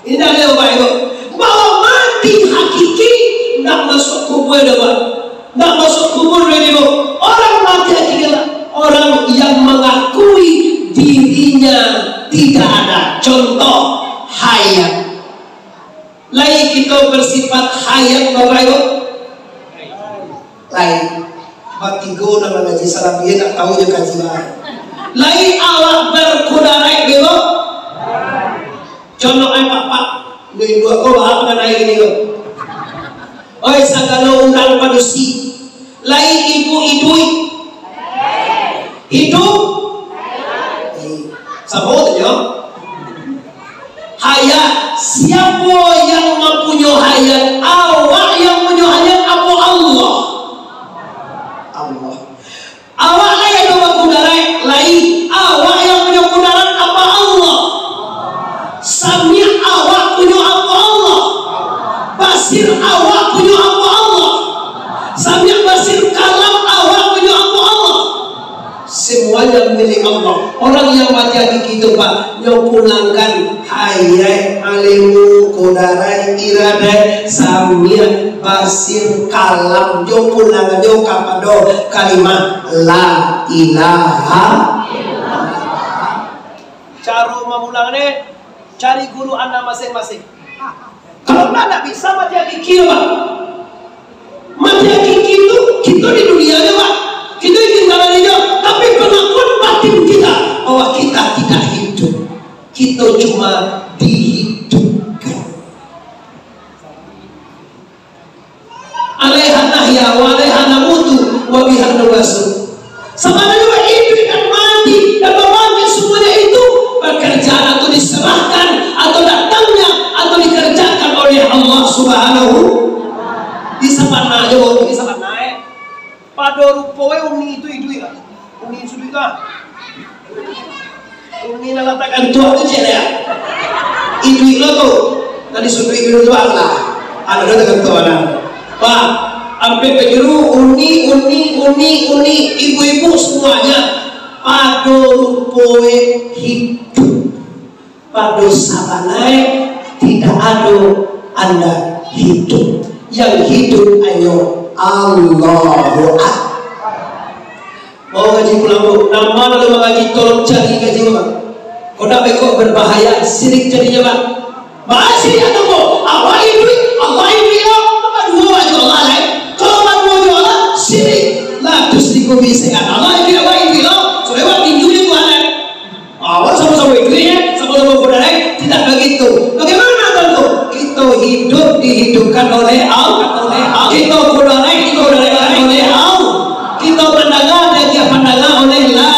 Indak ado, Bapak Ibu. Bahwa mati hakiki, ndak masuk kubur doh, Pak. Ndak masuk kubur, Bapak Ibu. Orang mati hakiki lah orang yang mengakui dirinya tidak ada. Contoh, hayat. Lai kito bersifat hayat, Bapak Ibu? Lai. Batigo nan mangaji salam, iyo ndak tahu jo kaji lah. Lai awak berkudaraik, Bapak Ibu? Contoh ai, Pak, Pak. Induak-induak ko, Pak, pangana ini ko. Oi, sagalo urang padusi. Lai ibu iduik? Hidup? Sabo tu nyo. Hayat. Siapo yang mampunyo hayat? Awak yang punyo hayat apo Allah? Allah. Awak lai ado bakudaraik? Lai. Awak yang punyo kudaraik apo Allah? Samiak awak punyo apo Allah? Basir awak punyo apo Allah? Samiak basir kalam awak punyo apo Allah? Semuanya milik Allah. Orang yang mati hakiki tu, Pak, nyo pulangkan hayat, ilmu, kudaraik, iradaik, samiak, basir, kalam, nyo pulangannyo kapado kalimah la ilaha illallah. Caro mamulangannyo, cari guru anda masing-masing. Kalau ndak, ndak bisa mati hakiki, Pak. Mati hakiki tu, kito di dunia ni, Pak. Kito ingin jalani nyo, tapi pengakuan batin kita bahwa kita tidak hidup. Kito cuma dihidupkan. Alaiha nahya wa alaiha namutu wa biha nubasu. Sabananyo iduik dan mati dan babangkit, semuanya itu pekerjaan atau diserahkan atau datangnya atau dikerjakan oleh Allah Subhanahu. Di sabana jo, di sabana, eh. Pado rupo, eh, uni itu iduik lah. Uni suduik lah. Uni nan latak kantua tu, cek lah. Iduik lo tu. Tadi suduik dulu tu, Bang, lah. Ada lo kantua, nah. Wah, ampe penjuru, uni, uni, uni, uni, ibu-ibu semuanya. Pado rupo, eh, hidup. Pado sabana, eh, tidak ado anda hidup. Yang hidup hanyo Allahu Akbar. Mau ngaji pulang, Bu? Nan ma nan mangaji, tolong cari ngaji, Bang. Kok ndak beko berbahaya, sirik jadinyo, Pak. Bahaya sirik atau ko? Awak iduik, Allah iduik lo. Baduo jo Allah lai. Kalau baduo jo Allah, sirik. Lah, tu sirik ko bisa kan? Allah iduik, awak iduik lo. Sudah awak tinju di Tuhan lai. Awak samo-samo iduik, samo-samo kuda lai. Tidak begitu. Bagaimana kalau tu? Kito hiduik dihidupkan oleh Allah, oleh Allah. Kito kuda lai, kito kuda lai oleh Allah. Kito pandanga, diagiah pandanga oleh la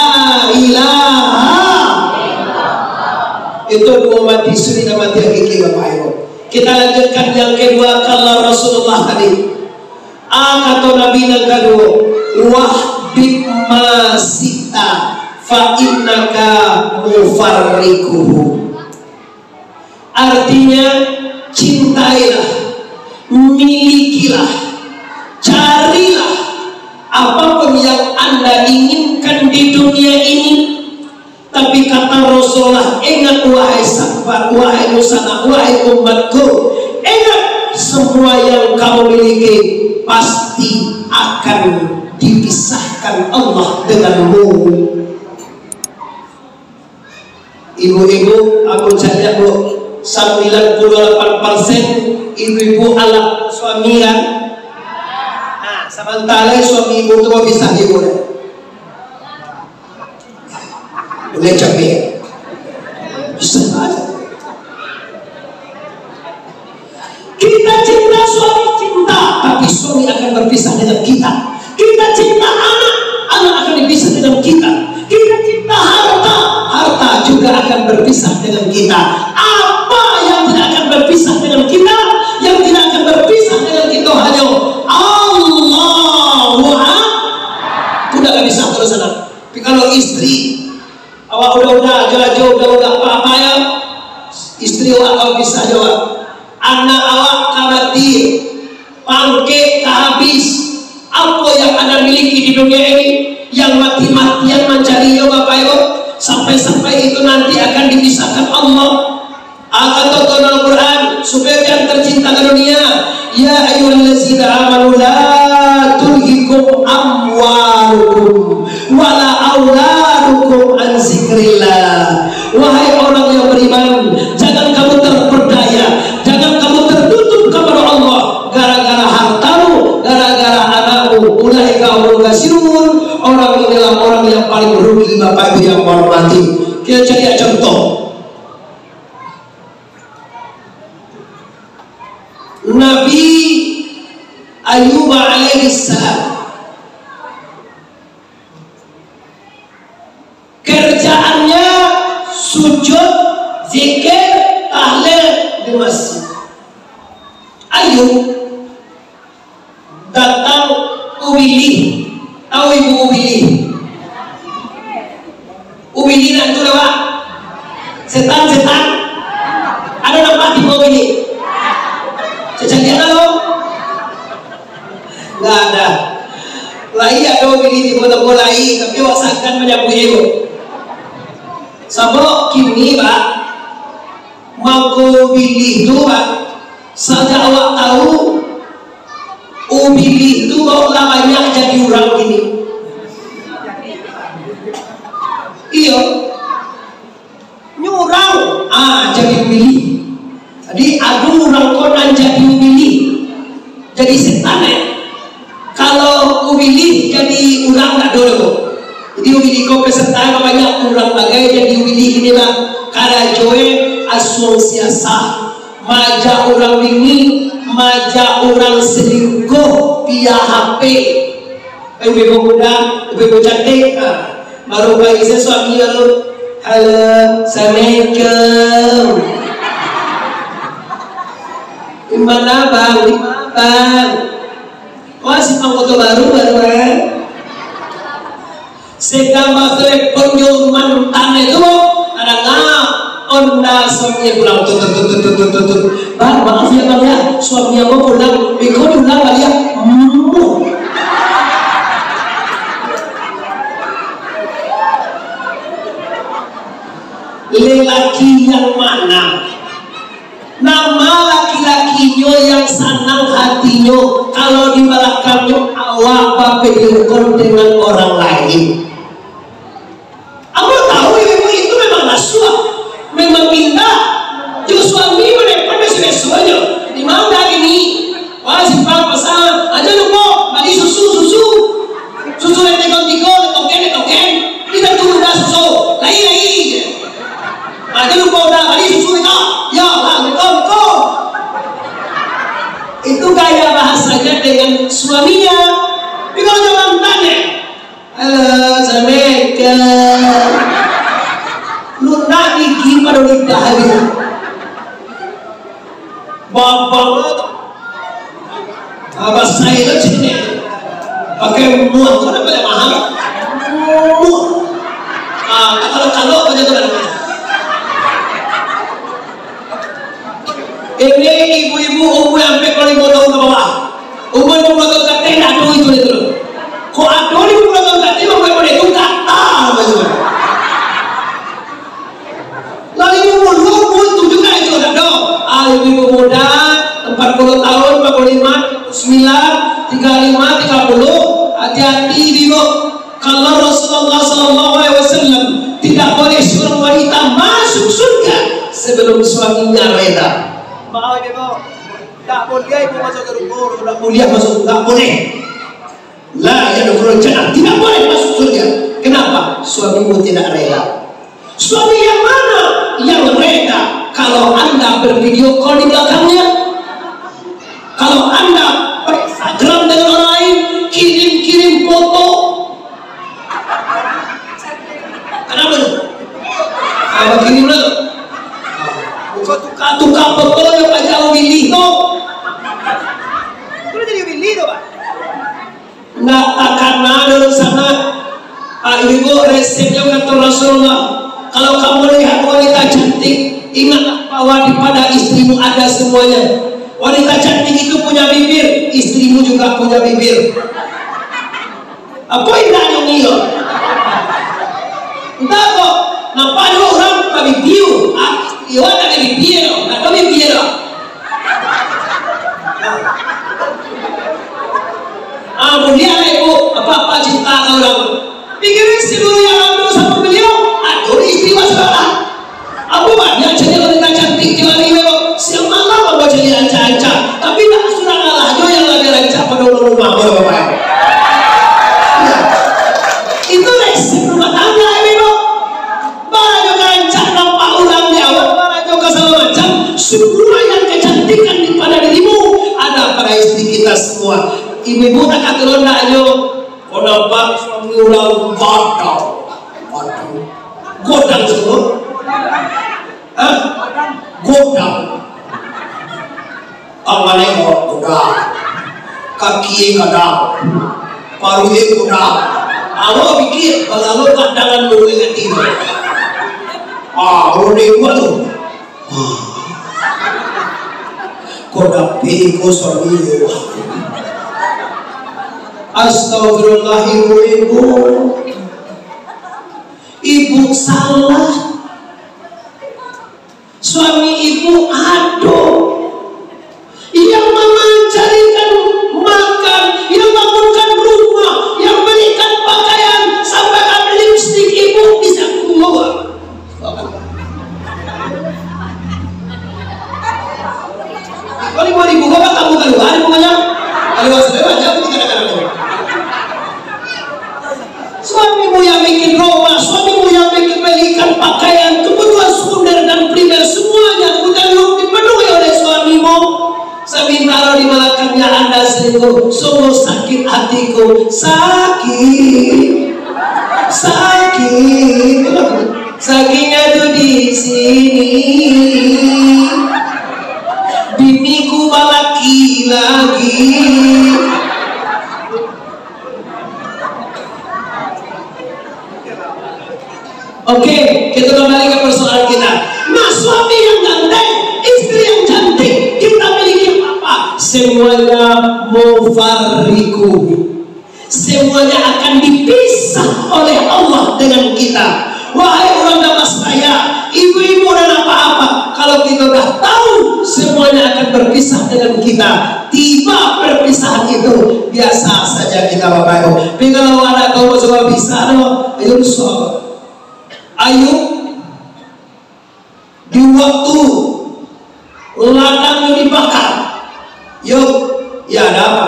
ilaha. Itu duo mati suri dan mati hakiki, Bapak Ibu. Kita lanjutkan yang kedua, kalau Rasulullah tadi. A, kato Nabi nan kaduo, "Wahbib ma syi'ta fa innaka mufarriquhu." Artinya, cintailah, milikilah, carilah apapun yang Anda inginkan di dunia ini. Tapi kata Rasulullah, "Ingat, wahai sahabat, wahai musanna, wahai umatku, ingat, semua yang kamu miliki pasti akan dipisahkan Allah denganmu." Ibu-ibu, aku caliak, Bu, sambilan puluh lapan persen ibu-ibu alah suami, kan? Nah, sabanta lai suami ibu tu bapisah ibu, kan? Boleh capek. Bisa aja. Kita cinta suami, cinta, tapi suami akan berpisah dengan kita. Kita cinta anak, anak akan dipisah dengan kita. Kita cinta harta, harta juga akan berpisah dengan kita. Apa yang tidak akan berpisah dengan kita, yang tidak akan berpisah dengan kita hanya Allah. Tidak akan bisa terus, anak. Tapi kalau istri, awak uda-uda, ajo-ajo, uda-uda, apa-apa ya, istri awak ka bapisah jo awak. Anak awak ka mati, pangkek ka habis. Apo yang anda miliki di dunia ini, yang mati-matian mancari yo, Bapak Ibu, sampai-sampai itu nanti akan dipisahkan Allah. Akan tonton Al-Quran, supaya jan tercinta ka dunia. Ya ayyuhallazina amanu la tulhikum amwalukum wala auladukum an zikrillah. Wahai orang yang beriman, jangan kamu terpedaya, jangan kamu tertutup kepada Allah gara-gara hartamu, gara-gara anakmu. Ulaika humul khasirun. Orang inilah orang yang paling rugi, Bapak Ibu yang hormati. Kita cari contoh. Nabi Ayub alaihissalam, kerjaannya sujud, zikir, tahlil di masjid. Ayub datang Ubilih. Tahu ibu Ubilih? Ubilih nak tu dah, Pak? Setan, setan. Ada nampak tibo Ubilih? Cacaliak lah lo. Nggak ada. Lai ada Ubilih tibo-tibo lai, tapi awak sangkan manyabuik tu. Sabab kini, Pak, mangko Ubilih tu, Pak, sajak awak tahu, Ubilih tu kok lah banyak jadi urang kini. Iyo. Nyo urang, ah, jadi Ubilih. Jadi, ado urang ko nan jadi Ubilih. Jadi setan, eh. Kalau Ubilih jadi urang, ndak ado doh. Jadi, Ubilih ko peserta banyak urang bagai jadi Ubilih kini, Bang. Karajo e asuang siasah. Maajak urang bingik, maajak urang selingkuh, via H P. Eh, ibu-ibu muda, ibu-ibu cantik. Ha. Baru pai se suami baru. "Halo, assalamualaikum. Di mana, Bang? Di mana, Bang?" Wah, simpang Koto Baru, baru, eh. Sagambang telepon jo mantan itu, kadang onda suami pulang, tut, tut, tut. "Bang, maaf ya, Bang, ya. Suami ambo pulang. Beko diulang baliak." Hmm. Lelaki yang mana? Nama laki-lakinyo yang sanang hatinyo kalau di balakangnyo awak bavideo call dengan orang lain? Ambo tahu ibu itu memang nasuah, Suaminyo, tapi kalau jawaban tanya, "Halo, Assalamualaikum." Lunak gigi pado lidah dia. Babang tu. Ah, basai tu cik ni. Pakai muah tu dah paling mahal. Muah. Ah, kalau-kalau macam tu dah. Ini ibu-ibu umur sampai dua puluh lima tahun ke bawah. Umur dua puluh tahun ke atas, tak ada itu, itu. Kok ada di dua puluh tahun ke atas, mambuek model itu, gatal, macam mana? Lah, limo puluah umur tu juga itu, tak ada. Ah, ibu-ibu muda, empat puluh tahun, empat puluh lima, sembilan, tiga lima, tiga puluh, hati-hati, ibu. Kalau Rasulullah sallallahu alaihi wasallam, tidak boleh seorang wanita masuk surga sebelum suaminya rela. Maaf, ibu. Tak boleh ibu masuk ke rumah, tak boleh masuk, tak boleh. La yadkhulul jannah, tidak boleh masuk surga. Kenapa? Suamimu tidak rela. Suami yang mana yang rela kalau Anda bervideo call di belakangnya? Kalau Anda Instagram dengan orang lain, kirim-kirim foto. Kenapa tu? Apa kirim lah? Kau tukar-tukar foto yang Pak Jauh pilih tu. Itu jadi pilih tu, Pak. Ndak takana dalam sana. Ah, ibu, resepnya kata Rasulullah, kalau kamu lihat wanita cantik, ingatlah bahwa di pada istrimu ada semuanya. Wanita cantik itu punya bibir, istrimu juga punya bibir. Apa indak nyo ngiyo? Entah kok, nampak dulu urang babibia, ah, istri awak tak ada bibia, tak ada bibia. Ah, mulia lah ibu, apa-apa cinta ka urang. Pikiran si dulu yang anu sama beliau, aduh, istri masalah. Apa banyak cari wanita cantik di hari ini, Bang? Siang malam ambo cari rancak-rancak. Tapi tak surang alah jo yang lagi rancak pado urang rumah, Bang, Bapak. Ya. Itu resep rumah tangga, ya, Bang. Barajo ka rancak nampak urang di awak, barajo ka sagalo macam. Semua yang kecantikan di pada dirimu ada pada istri kita semua. Ibu-ibu tak katurunan ndak, yo? Kau nampak suami urang godang. Godang. Godang semua. Hah? Godang. Tangan e godang. Kaki e godang. Paruik e godang. Awak pikir, balalu kadangan dulu ingat tibo. Ah, urang dewa tu. Kok dapik ko suami. Astagfirullah, ibu-ibu. Ibu salah. Suami ibu ado. Yang mencarikan makan, yang bangunkan rumah, yang belikan pakaian, sampai lipstik ibu bisa keluar. Kalau lima ribu, kau tak tahu keluar, ibu banyak. Kalau masalah banyak, aku tidak akan tahu. Suamimu yang bikin rumah, suamimu yang bikin belikan pakaian, kebutuhan sekunder dan primer, semuanya, kebutuhan hidup dipenuhi oleh suamimu. Sementara di belakangnya Anda selingkuh, sungguh sakit hatiku, sakit, sakit, sakitnya tu di sini, biniku balaki lagi. Oke, kita kembali ke persoalan kita. Nah, suami yang ganteng, istri yang cantik, kita miliki apa? Semuanya mufarriquh. Semuanya akan dipisah oleh Allah dengan kita. Wahai urang Damastraya, ibu-ibu dan apa-apa, kalau kita udah tahu semuanya akan berpisah dengan kita, tiba perpisahan itu biasa saja kita, Bapak Ibu. Tapi kalau anda tahu semua bisa, no, ayo rusak. Ayo, di waktu ladang dibakar, yo, ya ada apa?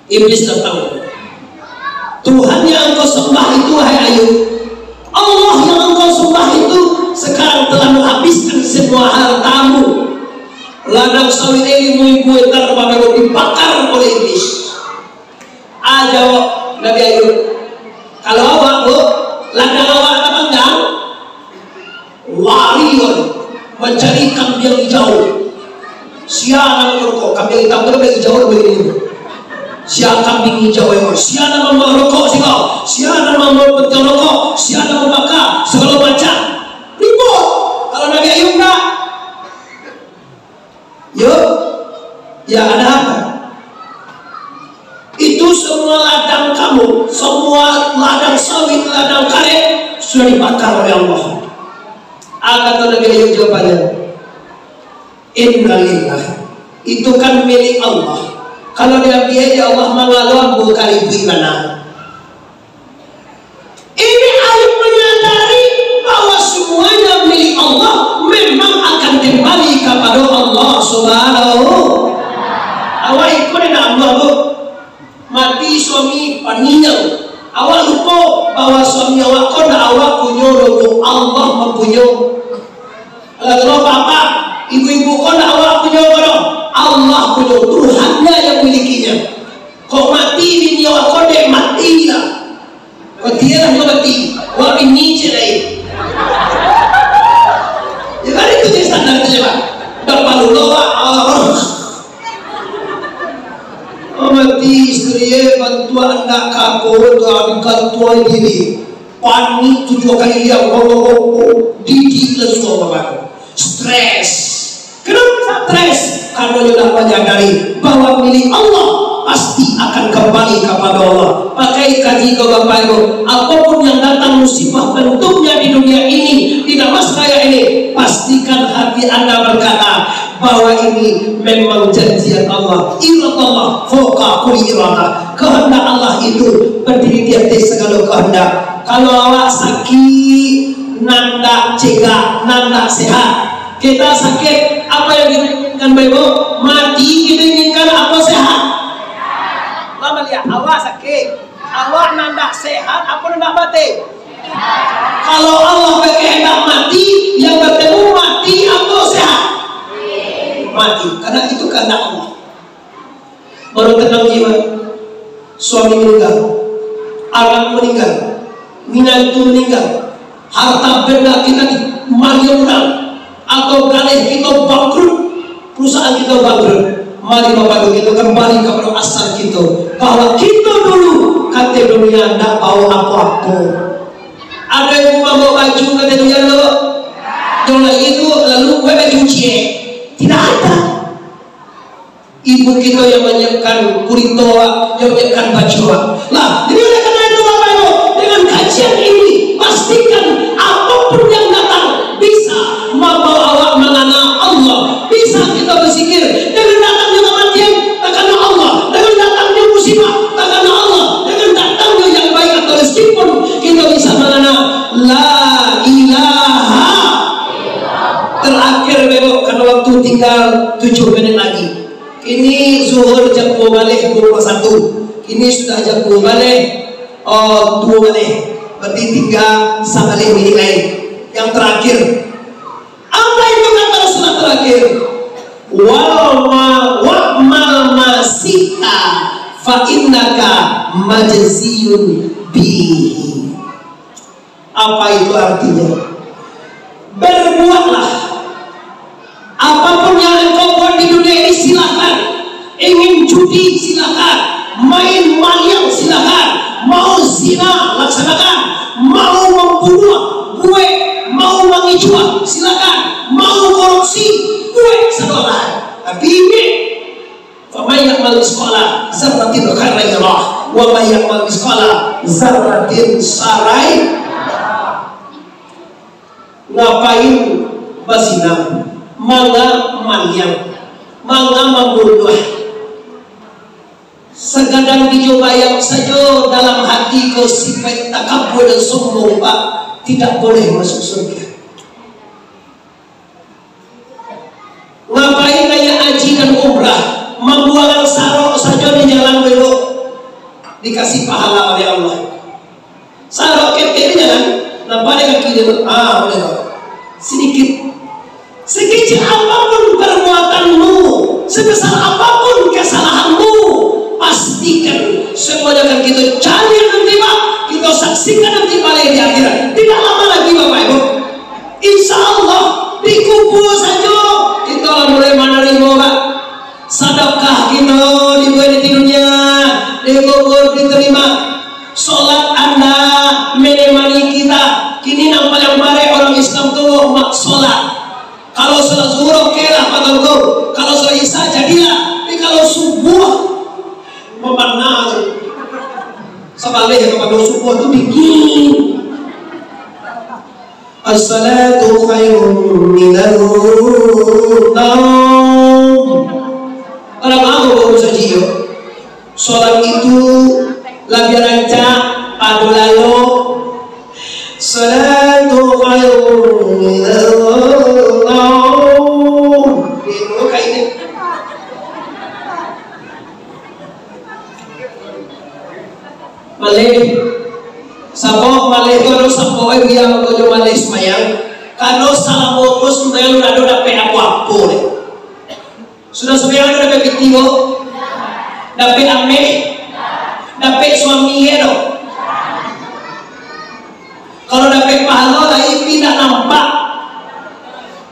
Iblis datang. Tuhan yang engkau sembah itu, wahai Ayub, Allah yang engkau sembah itu sekarang telah menghabiskan semua hartamu. Ladang sawit ilmu ibu hektar baru dibakar oleh iblis. Jawab Nabi Ayub, "Kalau awak, Bu, ladang awak tabanggang, lari, wah, mancari kambiang hijau. Sia nan marokok, kambiang hitam tu kambiang hijau tu begini. Sia kambiang hijau, sia nan marokok, sia, sia nan mambawa puntiang rokok, sia nan mambaka, sagalo macam." Ribut. Kalau Nabi Ayub ndak. Yo, ya ada apa? Itu semua ladang kamu, semua ladang sawit, ladang karet sudah dibakar oleh Allah. Ah, kata Nabi Ayub jawabannyo, "Innalillah, itu kan milik Allah. Kalau diambiak dek Allah, mangalo ambo ka ribuik bana." Ini Ayub menyadari bahwa semuanya milik Allah, memang akan kembali kepada Allah Subhanahu. Awak iko dek Allah tu. Mati suami, paniang. Awak lupo bahwa suami awak ko ndak awak punyo doh, Allah mampunyo. Kalau bapak, ibu-ibu ko ndak awak punyo ko doh, Allah punyo, Tuhannya yang milikinya. Kok mati bini awak ko, dek mati lah. Kok dia lah nyo mati, awak bini cek lain. Ya kan itu je standar tu je, Pak. Dak perlu lo, Pak. Allah. Oh, mati isteri, eh, bantuan ndak kapo tu, ambil bantuan diri. Panik tujuah kali liang, oh, oh, oh, oh. Didi lah suah baru. Stres. Kenapa stres? Karena dia dah menyadari bahwa milik Allah pasti akan kembali kepada Allah. Pakai kaji kau Bapak Ibu, apapun yang datang musibah bentuknya di dunia ini, di Damas Raya ini, pastikan hati Anda berkata bahwa ini memang janjian Allah. Iradallah fauqa kulli iradah. Kehendak Allah itu berdiri di atas segala kehendak. Kalau awak sakit, nan dak cegak, nan dak sehat. Kita sakit, apa yang diinginkan, Bapak Ibu? Mati kita inginkan, apa sehat? Mama lihat, awak sakit, awak nan dak sehat, apa nan dak mati? Kalau Allah berkehendak mati, yang bertemu mati atau sehat? Mati, karena itu kehendak Allah. Baru tenang jiwa, suami meninggal, anak meninggal, minantu meninggal, harta benda kita dimaliang urang, atau galeh kita bangkrut, perusahaan kita bangkrut, mari Bapak Ibu kita kembali kepada asal kita, bahwa kita dulu kata dunia ndak bawa apa-apa. Ada yang mau bawa baju kata dunia lo, yang lagi itu lalu gue baju ciek, tidak ada. Ibu kita yang manyiapkan kurito awak, yang manyiapkan baju awak. Lah, jadi oleh karena itu, Bapak Ibu, dengan kajian ini, pastikan apapun yang datang bisa membawa awak mengenal Allah. Bisa kita berzikir dengan datangnya kematian, takana Allah. Dengan datangnya musibah, takana Allah. Dengan datangnya yang baik atau rezeki pun, kita bisa mengenal La ilaha. Terakhir, Bapak Ibu, karena waktu tinggal tujuh menit lagi. Kini zuhur jam duo baleh dua puluh satu. Kini sudah jam duo baleh, oh, duo baleh. Berarti tinggal sabaleh minit lain. Yang terakhir. Apa itu kata Rasulullah terakhir? "Wa ma, wa'mal ma syi'ta fa innaka majziyun bihi." Apa itu artinya? Berbuatlah. Apapun yang engkau buat di dunia ini, silakan. Ingin judi, silakan. Main maliang, silakan. Mau zina, laksanakan. Mau membunuh, buek. Mau mangicuah, silakan. Mau korupsi, buek sadonyo. Tapi ingat, "Faman ya'mal mitsqala dzarratin khairan yarah, wa man ya'mal mitsqala dzarratin syarran." Ngapain bazina? Manga maliang? Manga mambunuah? Sagadang dicobayang sajo dalam hati ko sifat takabur dan sombong, Pak, tidak boleh masuk surga. Ngapain naiak haji dan umrah, mambuangan sarok sajo di jalan dulu, dikasih pahala oleh Allah. Sarok ketek di jalan, nampak dek kaki dia tu, ah, boleh tu. Sedikit. Sekecil apapun perbuatanmu, sebesar apapun kesalahanmu, pasti Pastikan semuanya akan kita cari nanti, Pak. Kita saksikan nanti balik di akhirat. Tidak lama lagi, Bapak Ibu. Insya Allah, dikubur saja kita lah mulai menerima, Pak. Sadakah kita dibuat di dunia, dikubur diterima. Solat anda menemani kita. Kini nan paling barek orang Islam tu mak solat. Kalau solat zuhur, oke lah, Pak Tuanku. Kalau solat isya, jadilah. Tapi kalau subuh, memang sabaleh, kalau subuh tu dingin. As-salatu khairun minan naum. Kalau mau, Pak Ustaz Jiyo, solat itu labiah rancak pado lalok. Salatu khairun minan naum. Itu kainnya. Maleh. Sabab maleh tu ado sabab, eh, biang tu jo maleh sumbayang. Karano salamo ko sumbayang dak ado dapek apo-apo deh. Sudah sumbayang ado dapek piti ko? Dapek ameh? Dapek suami ye do? Kalau dapek pahalo lai, tapi indak nampak.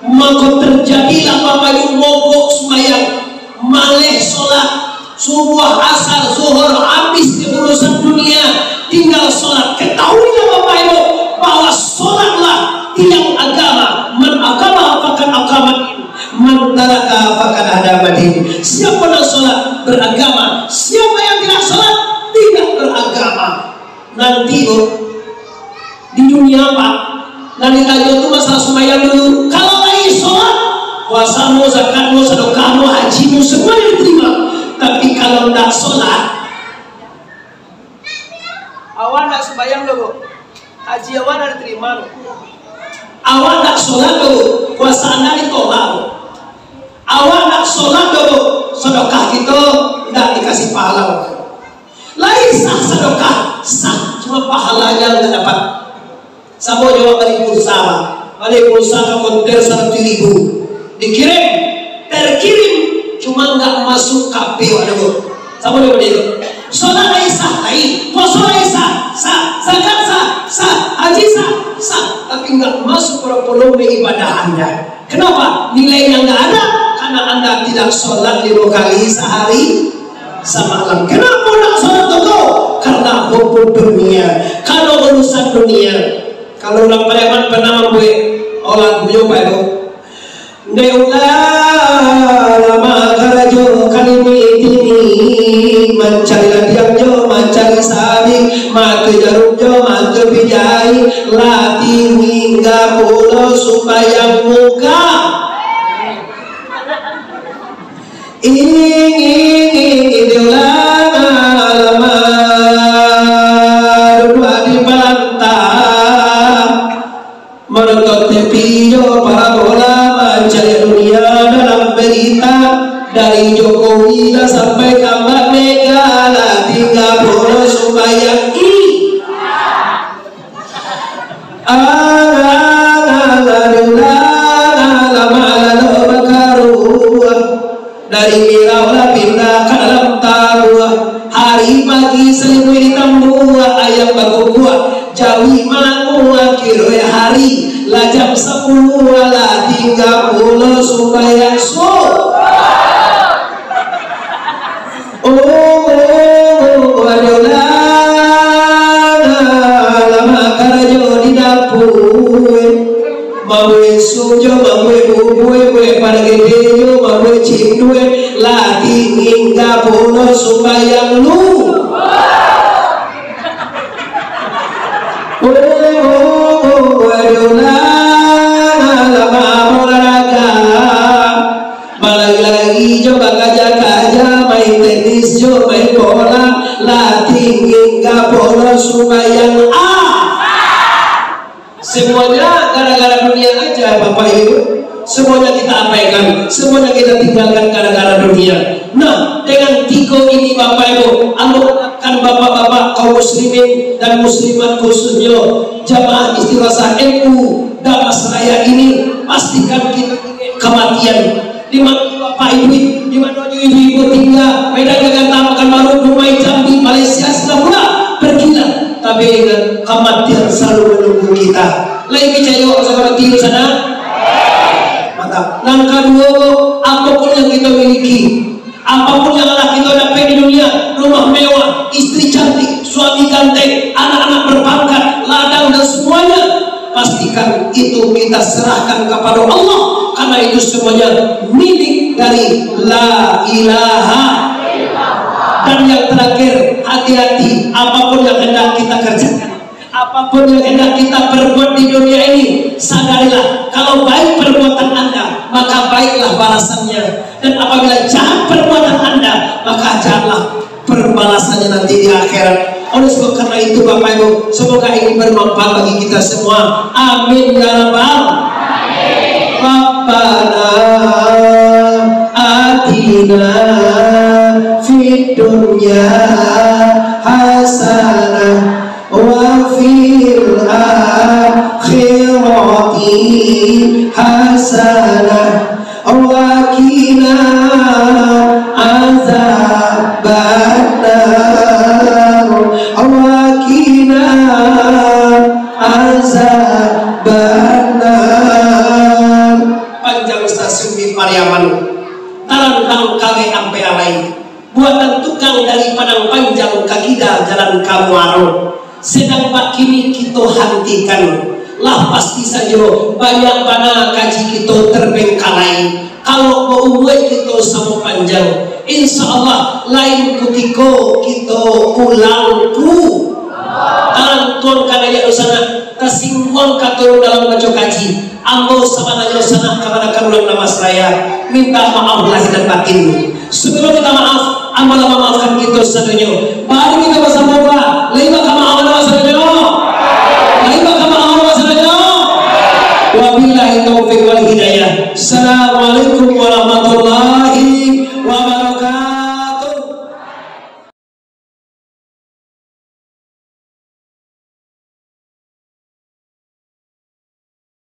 Mako terjadilah Bapak Ibu mogok sumbayang, maleh solat, subuh, asar, zuhur, habis di urusan dunia, tinggal solat. Ketahuilah Bapak Ibu, bahwa solatlah tiang agama. Man aqamaha faqad aqaman. Man tarakaha faqad hadama din. Siapa yang solat, beragama. Siapa yang tidak solat, tidak beragama. Nanti, Bu, di dunia, Pak, nan ditanyo tu masalah sumbayang dulu. Kalau lai solat, puasamu, zakatmu, sadakahmu, hajimu, semuanya diterima. Tapi kalau ndak solat, awak ndak sumbayang doh, Bu. Haji awak ndak diterima doh. Awak ndak solat doh, Bu. Puasa anda ditolak, Bu. Awak ndak solat doh, Bu. Sadakah kito ndak dikasih pahala, Bu. Lai sah sadakah, sah, cuma pahalanya ndak dapat. Samo jo awak bali pulsa, Pak. Bali pulsa ka konter saratuih ribu. Dikirim, terkirim, cuma ndak masuk ka H P awak doh. Samo jo bali tu. Solat lai sah, lai. Puaso lai sah, sah. Zakat sah, sah. Haji sah, sah. Tapi ndak masuk pado volume ibadah anda. Kenapa? Nilainya nggak ada, karena anda tidak sholat lima kali sehari semalam. Kenapa nggak sholat tu? Karena hubbud dunia, karena urusan dunia. Kalau urang Pariaman pernah mambuek lagu yo, Pak, tu. Dek ulah lamo karajo kami kini, mancari ladiang jo mancari sabik, mato jarum jo mato pijai, lah tinggi pulo sumbayang muka. Ingin, ingin, dek ulah lamo duduak di palantah. Manonton T V jo parabola, mancari dunia dalam berita, dari Jokowi lah sampai ka Mbak Mega, lah tingga pulo sumbayang. Ih. Alah, alah, alah, alah, alah, bakaruah. Dari mirau lah pindah ka dalam tabuah. Hari pagi salimuik ditambuah, ayam bakukuak, jawi malanguak, kiroi hari lah jam sapuluah, lah tingga pulo sumbayang subuah. Oh, oh, oh, adolah, lamo karajo di dapua. Mambuek sup jo, mambuek bubua, mambuek padang gede jo, mambuek cindua, lah tingga pulo sumbayang lu. Oh, oh, oh, adolah, lamo olahraga. Balari-lari jo, bakaja-kaja, main tenis jo, main bola, lah tingga pulo sumbayang. Ah! Semuanya gara-gara dunia aja, Bapak Ibu. Semuanya kita abaikan, semuanya kita tinggalkan gara-gara dunia. Nah, dengan tigo ini, Bapak Ibu, ambo harapkan bapak-bapak kaum muslimin dan muslimat, khususnya jamaah Istighosah N U Damas Raya ini, pastikan kita ingat kematian. Di mano jo bapak ibu, di mano jo ibu-ibu tingga, Medan, Jakarta, Pekanbaru, Dumai, Jambi, Malaysia, Singapura, pergilah. Tapi ingat, kematian selalu menunggu kita. Lai picayo ka mati di sana? Mantap. Nan kaduo, apapun yang kita miliki, apapun yang lah kita dapek di dunia, rumah mewah, istri cantik, suami ganteng, anak-anak berpangkat, ladang dan semuanya, pastikan itu kita serahkan kepada Allah, karena itu semuanya milik dari La Ilaha. Dan yang terakhir, hati-hati, apapun yang hendak kita kerjakan, apapun yang hendak kita perbuat di dunia ini, sadarilah, kalau baik perbuatan Anda, maka baiklah balasannya. Dan apabila jahat perbuatan Anda, maka jahatlah perbalasannya nanti di akhirat. Oleh sebab karena itu, Bapak Ibu, semoga ini bermanfaat bagi kita semua. Amin ya rabbal. Rabbana atina fid dunya hasanah wa fil akhirati hasanah wa qina azabannar, wa qina azabannar. Panjang stasiun di Pariaman, tarantang kawek ampek alai. Buatan tukang dari Padang Panjang ka kida jalan ka Muaro. Sedang bakini kito hantikan, lah pasti sajo banyak bana kaji kito terbengkalai. Kalau baumua kito samo panjang, insya Allah lain kutiko kito ulang pu-, tantuang ka naiak dunsanak, tasingguang ka turun dalam baco kaji. Ambo sabananyo sanak kamanakan urang Damastraya, minta maaf lahir dan batin. Sebelum minta maaf, ambo lah mamaafkan kito sadonyo. Mari kito basamo ba, lai baka maaf Damastraya. Lai baka maaf Damastraya. Wabillahi taufiq wal hidayah. Assalamualaikum warahmatullahi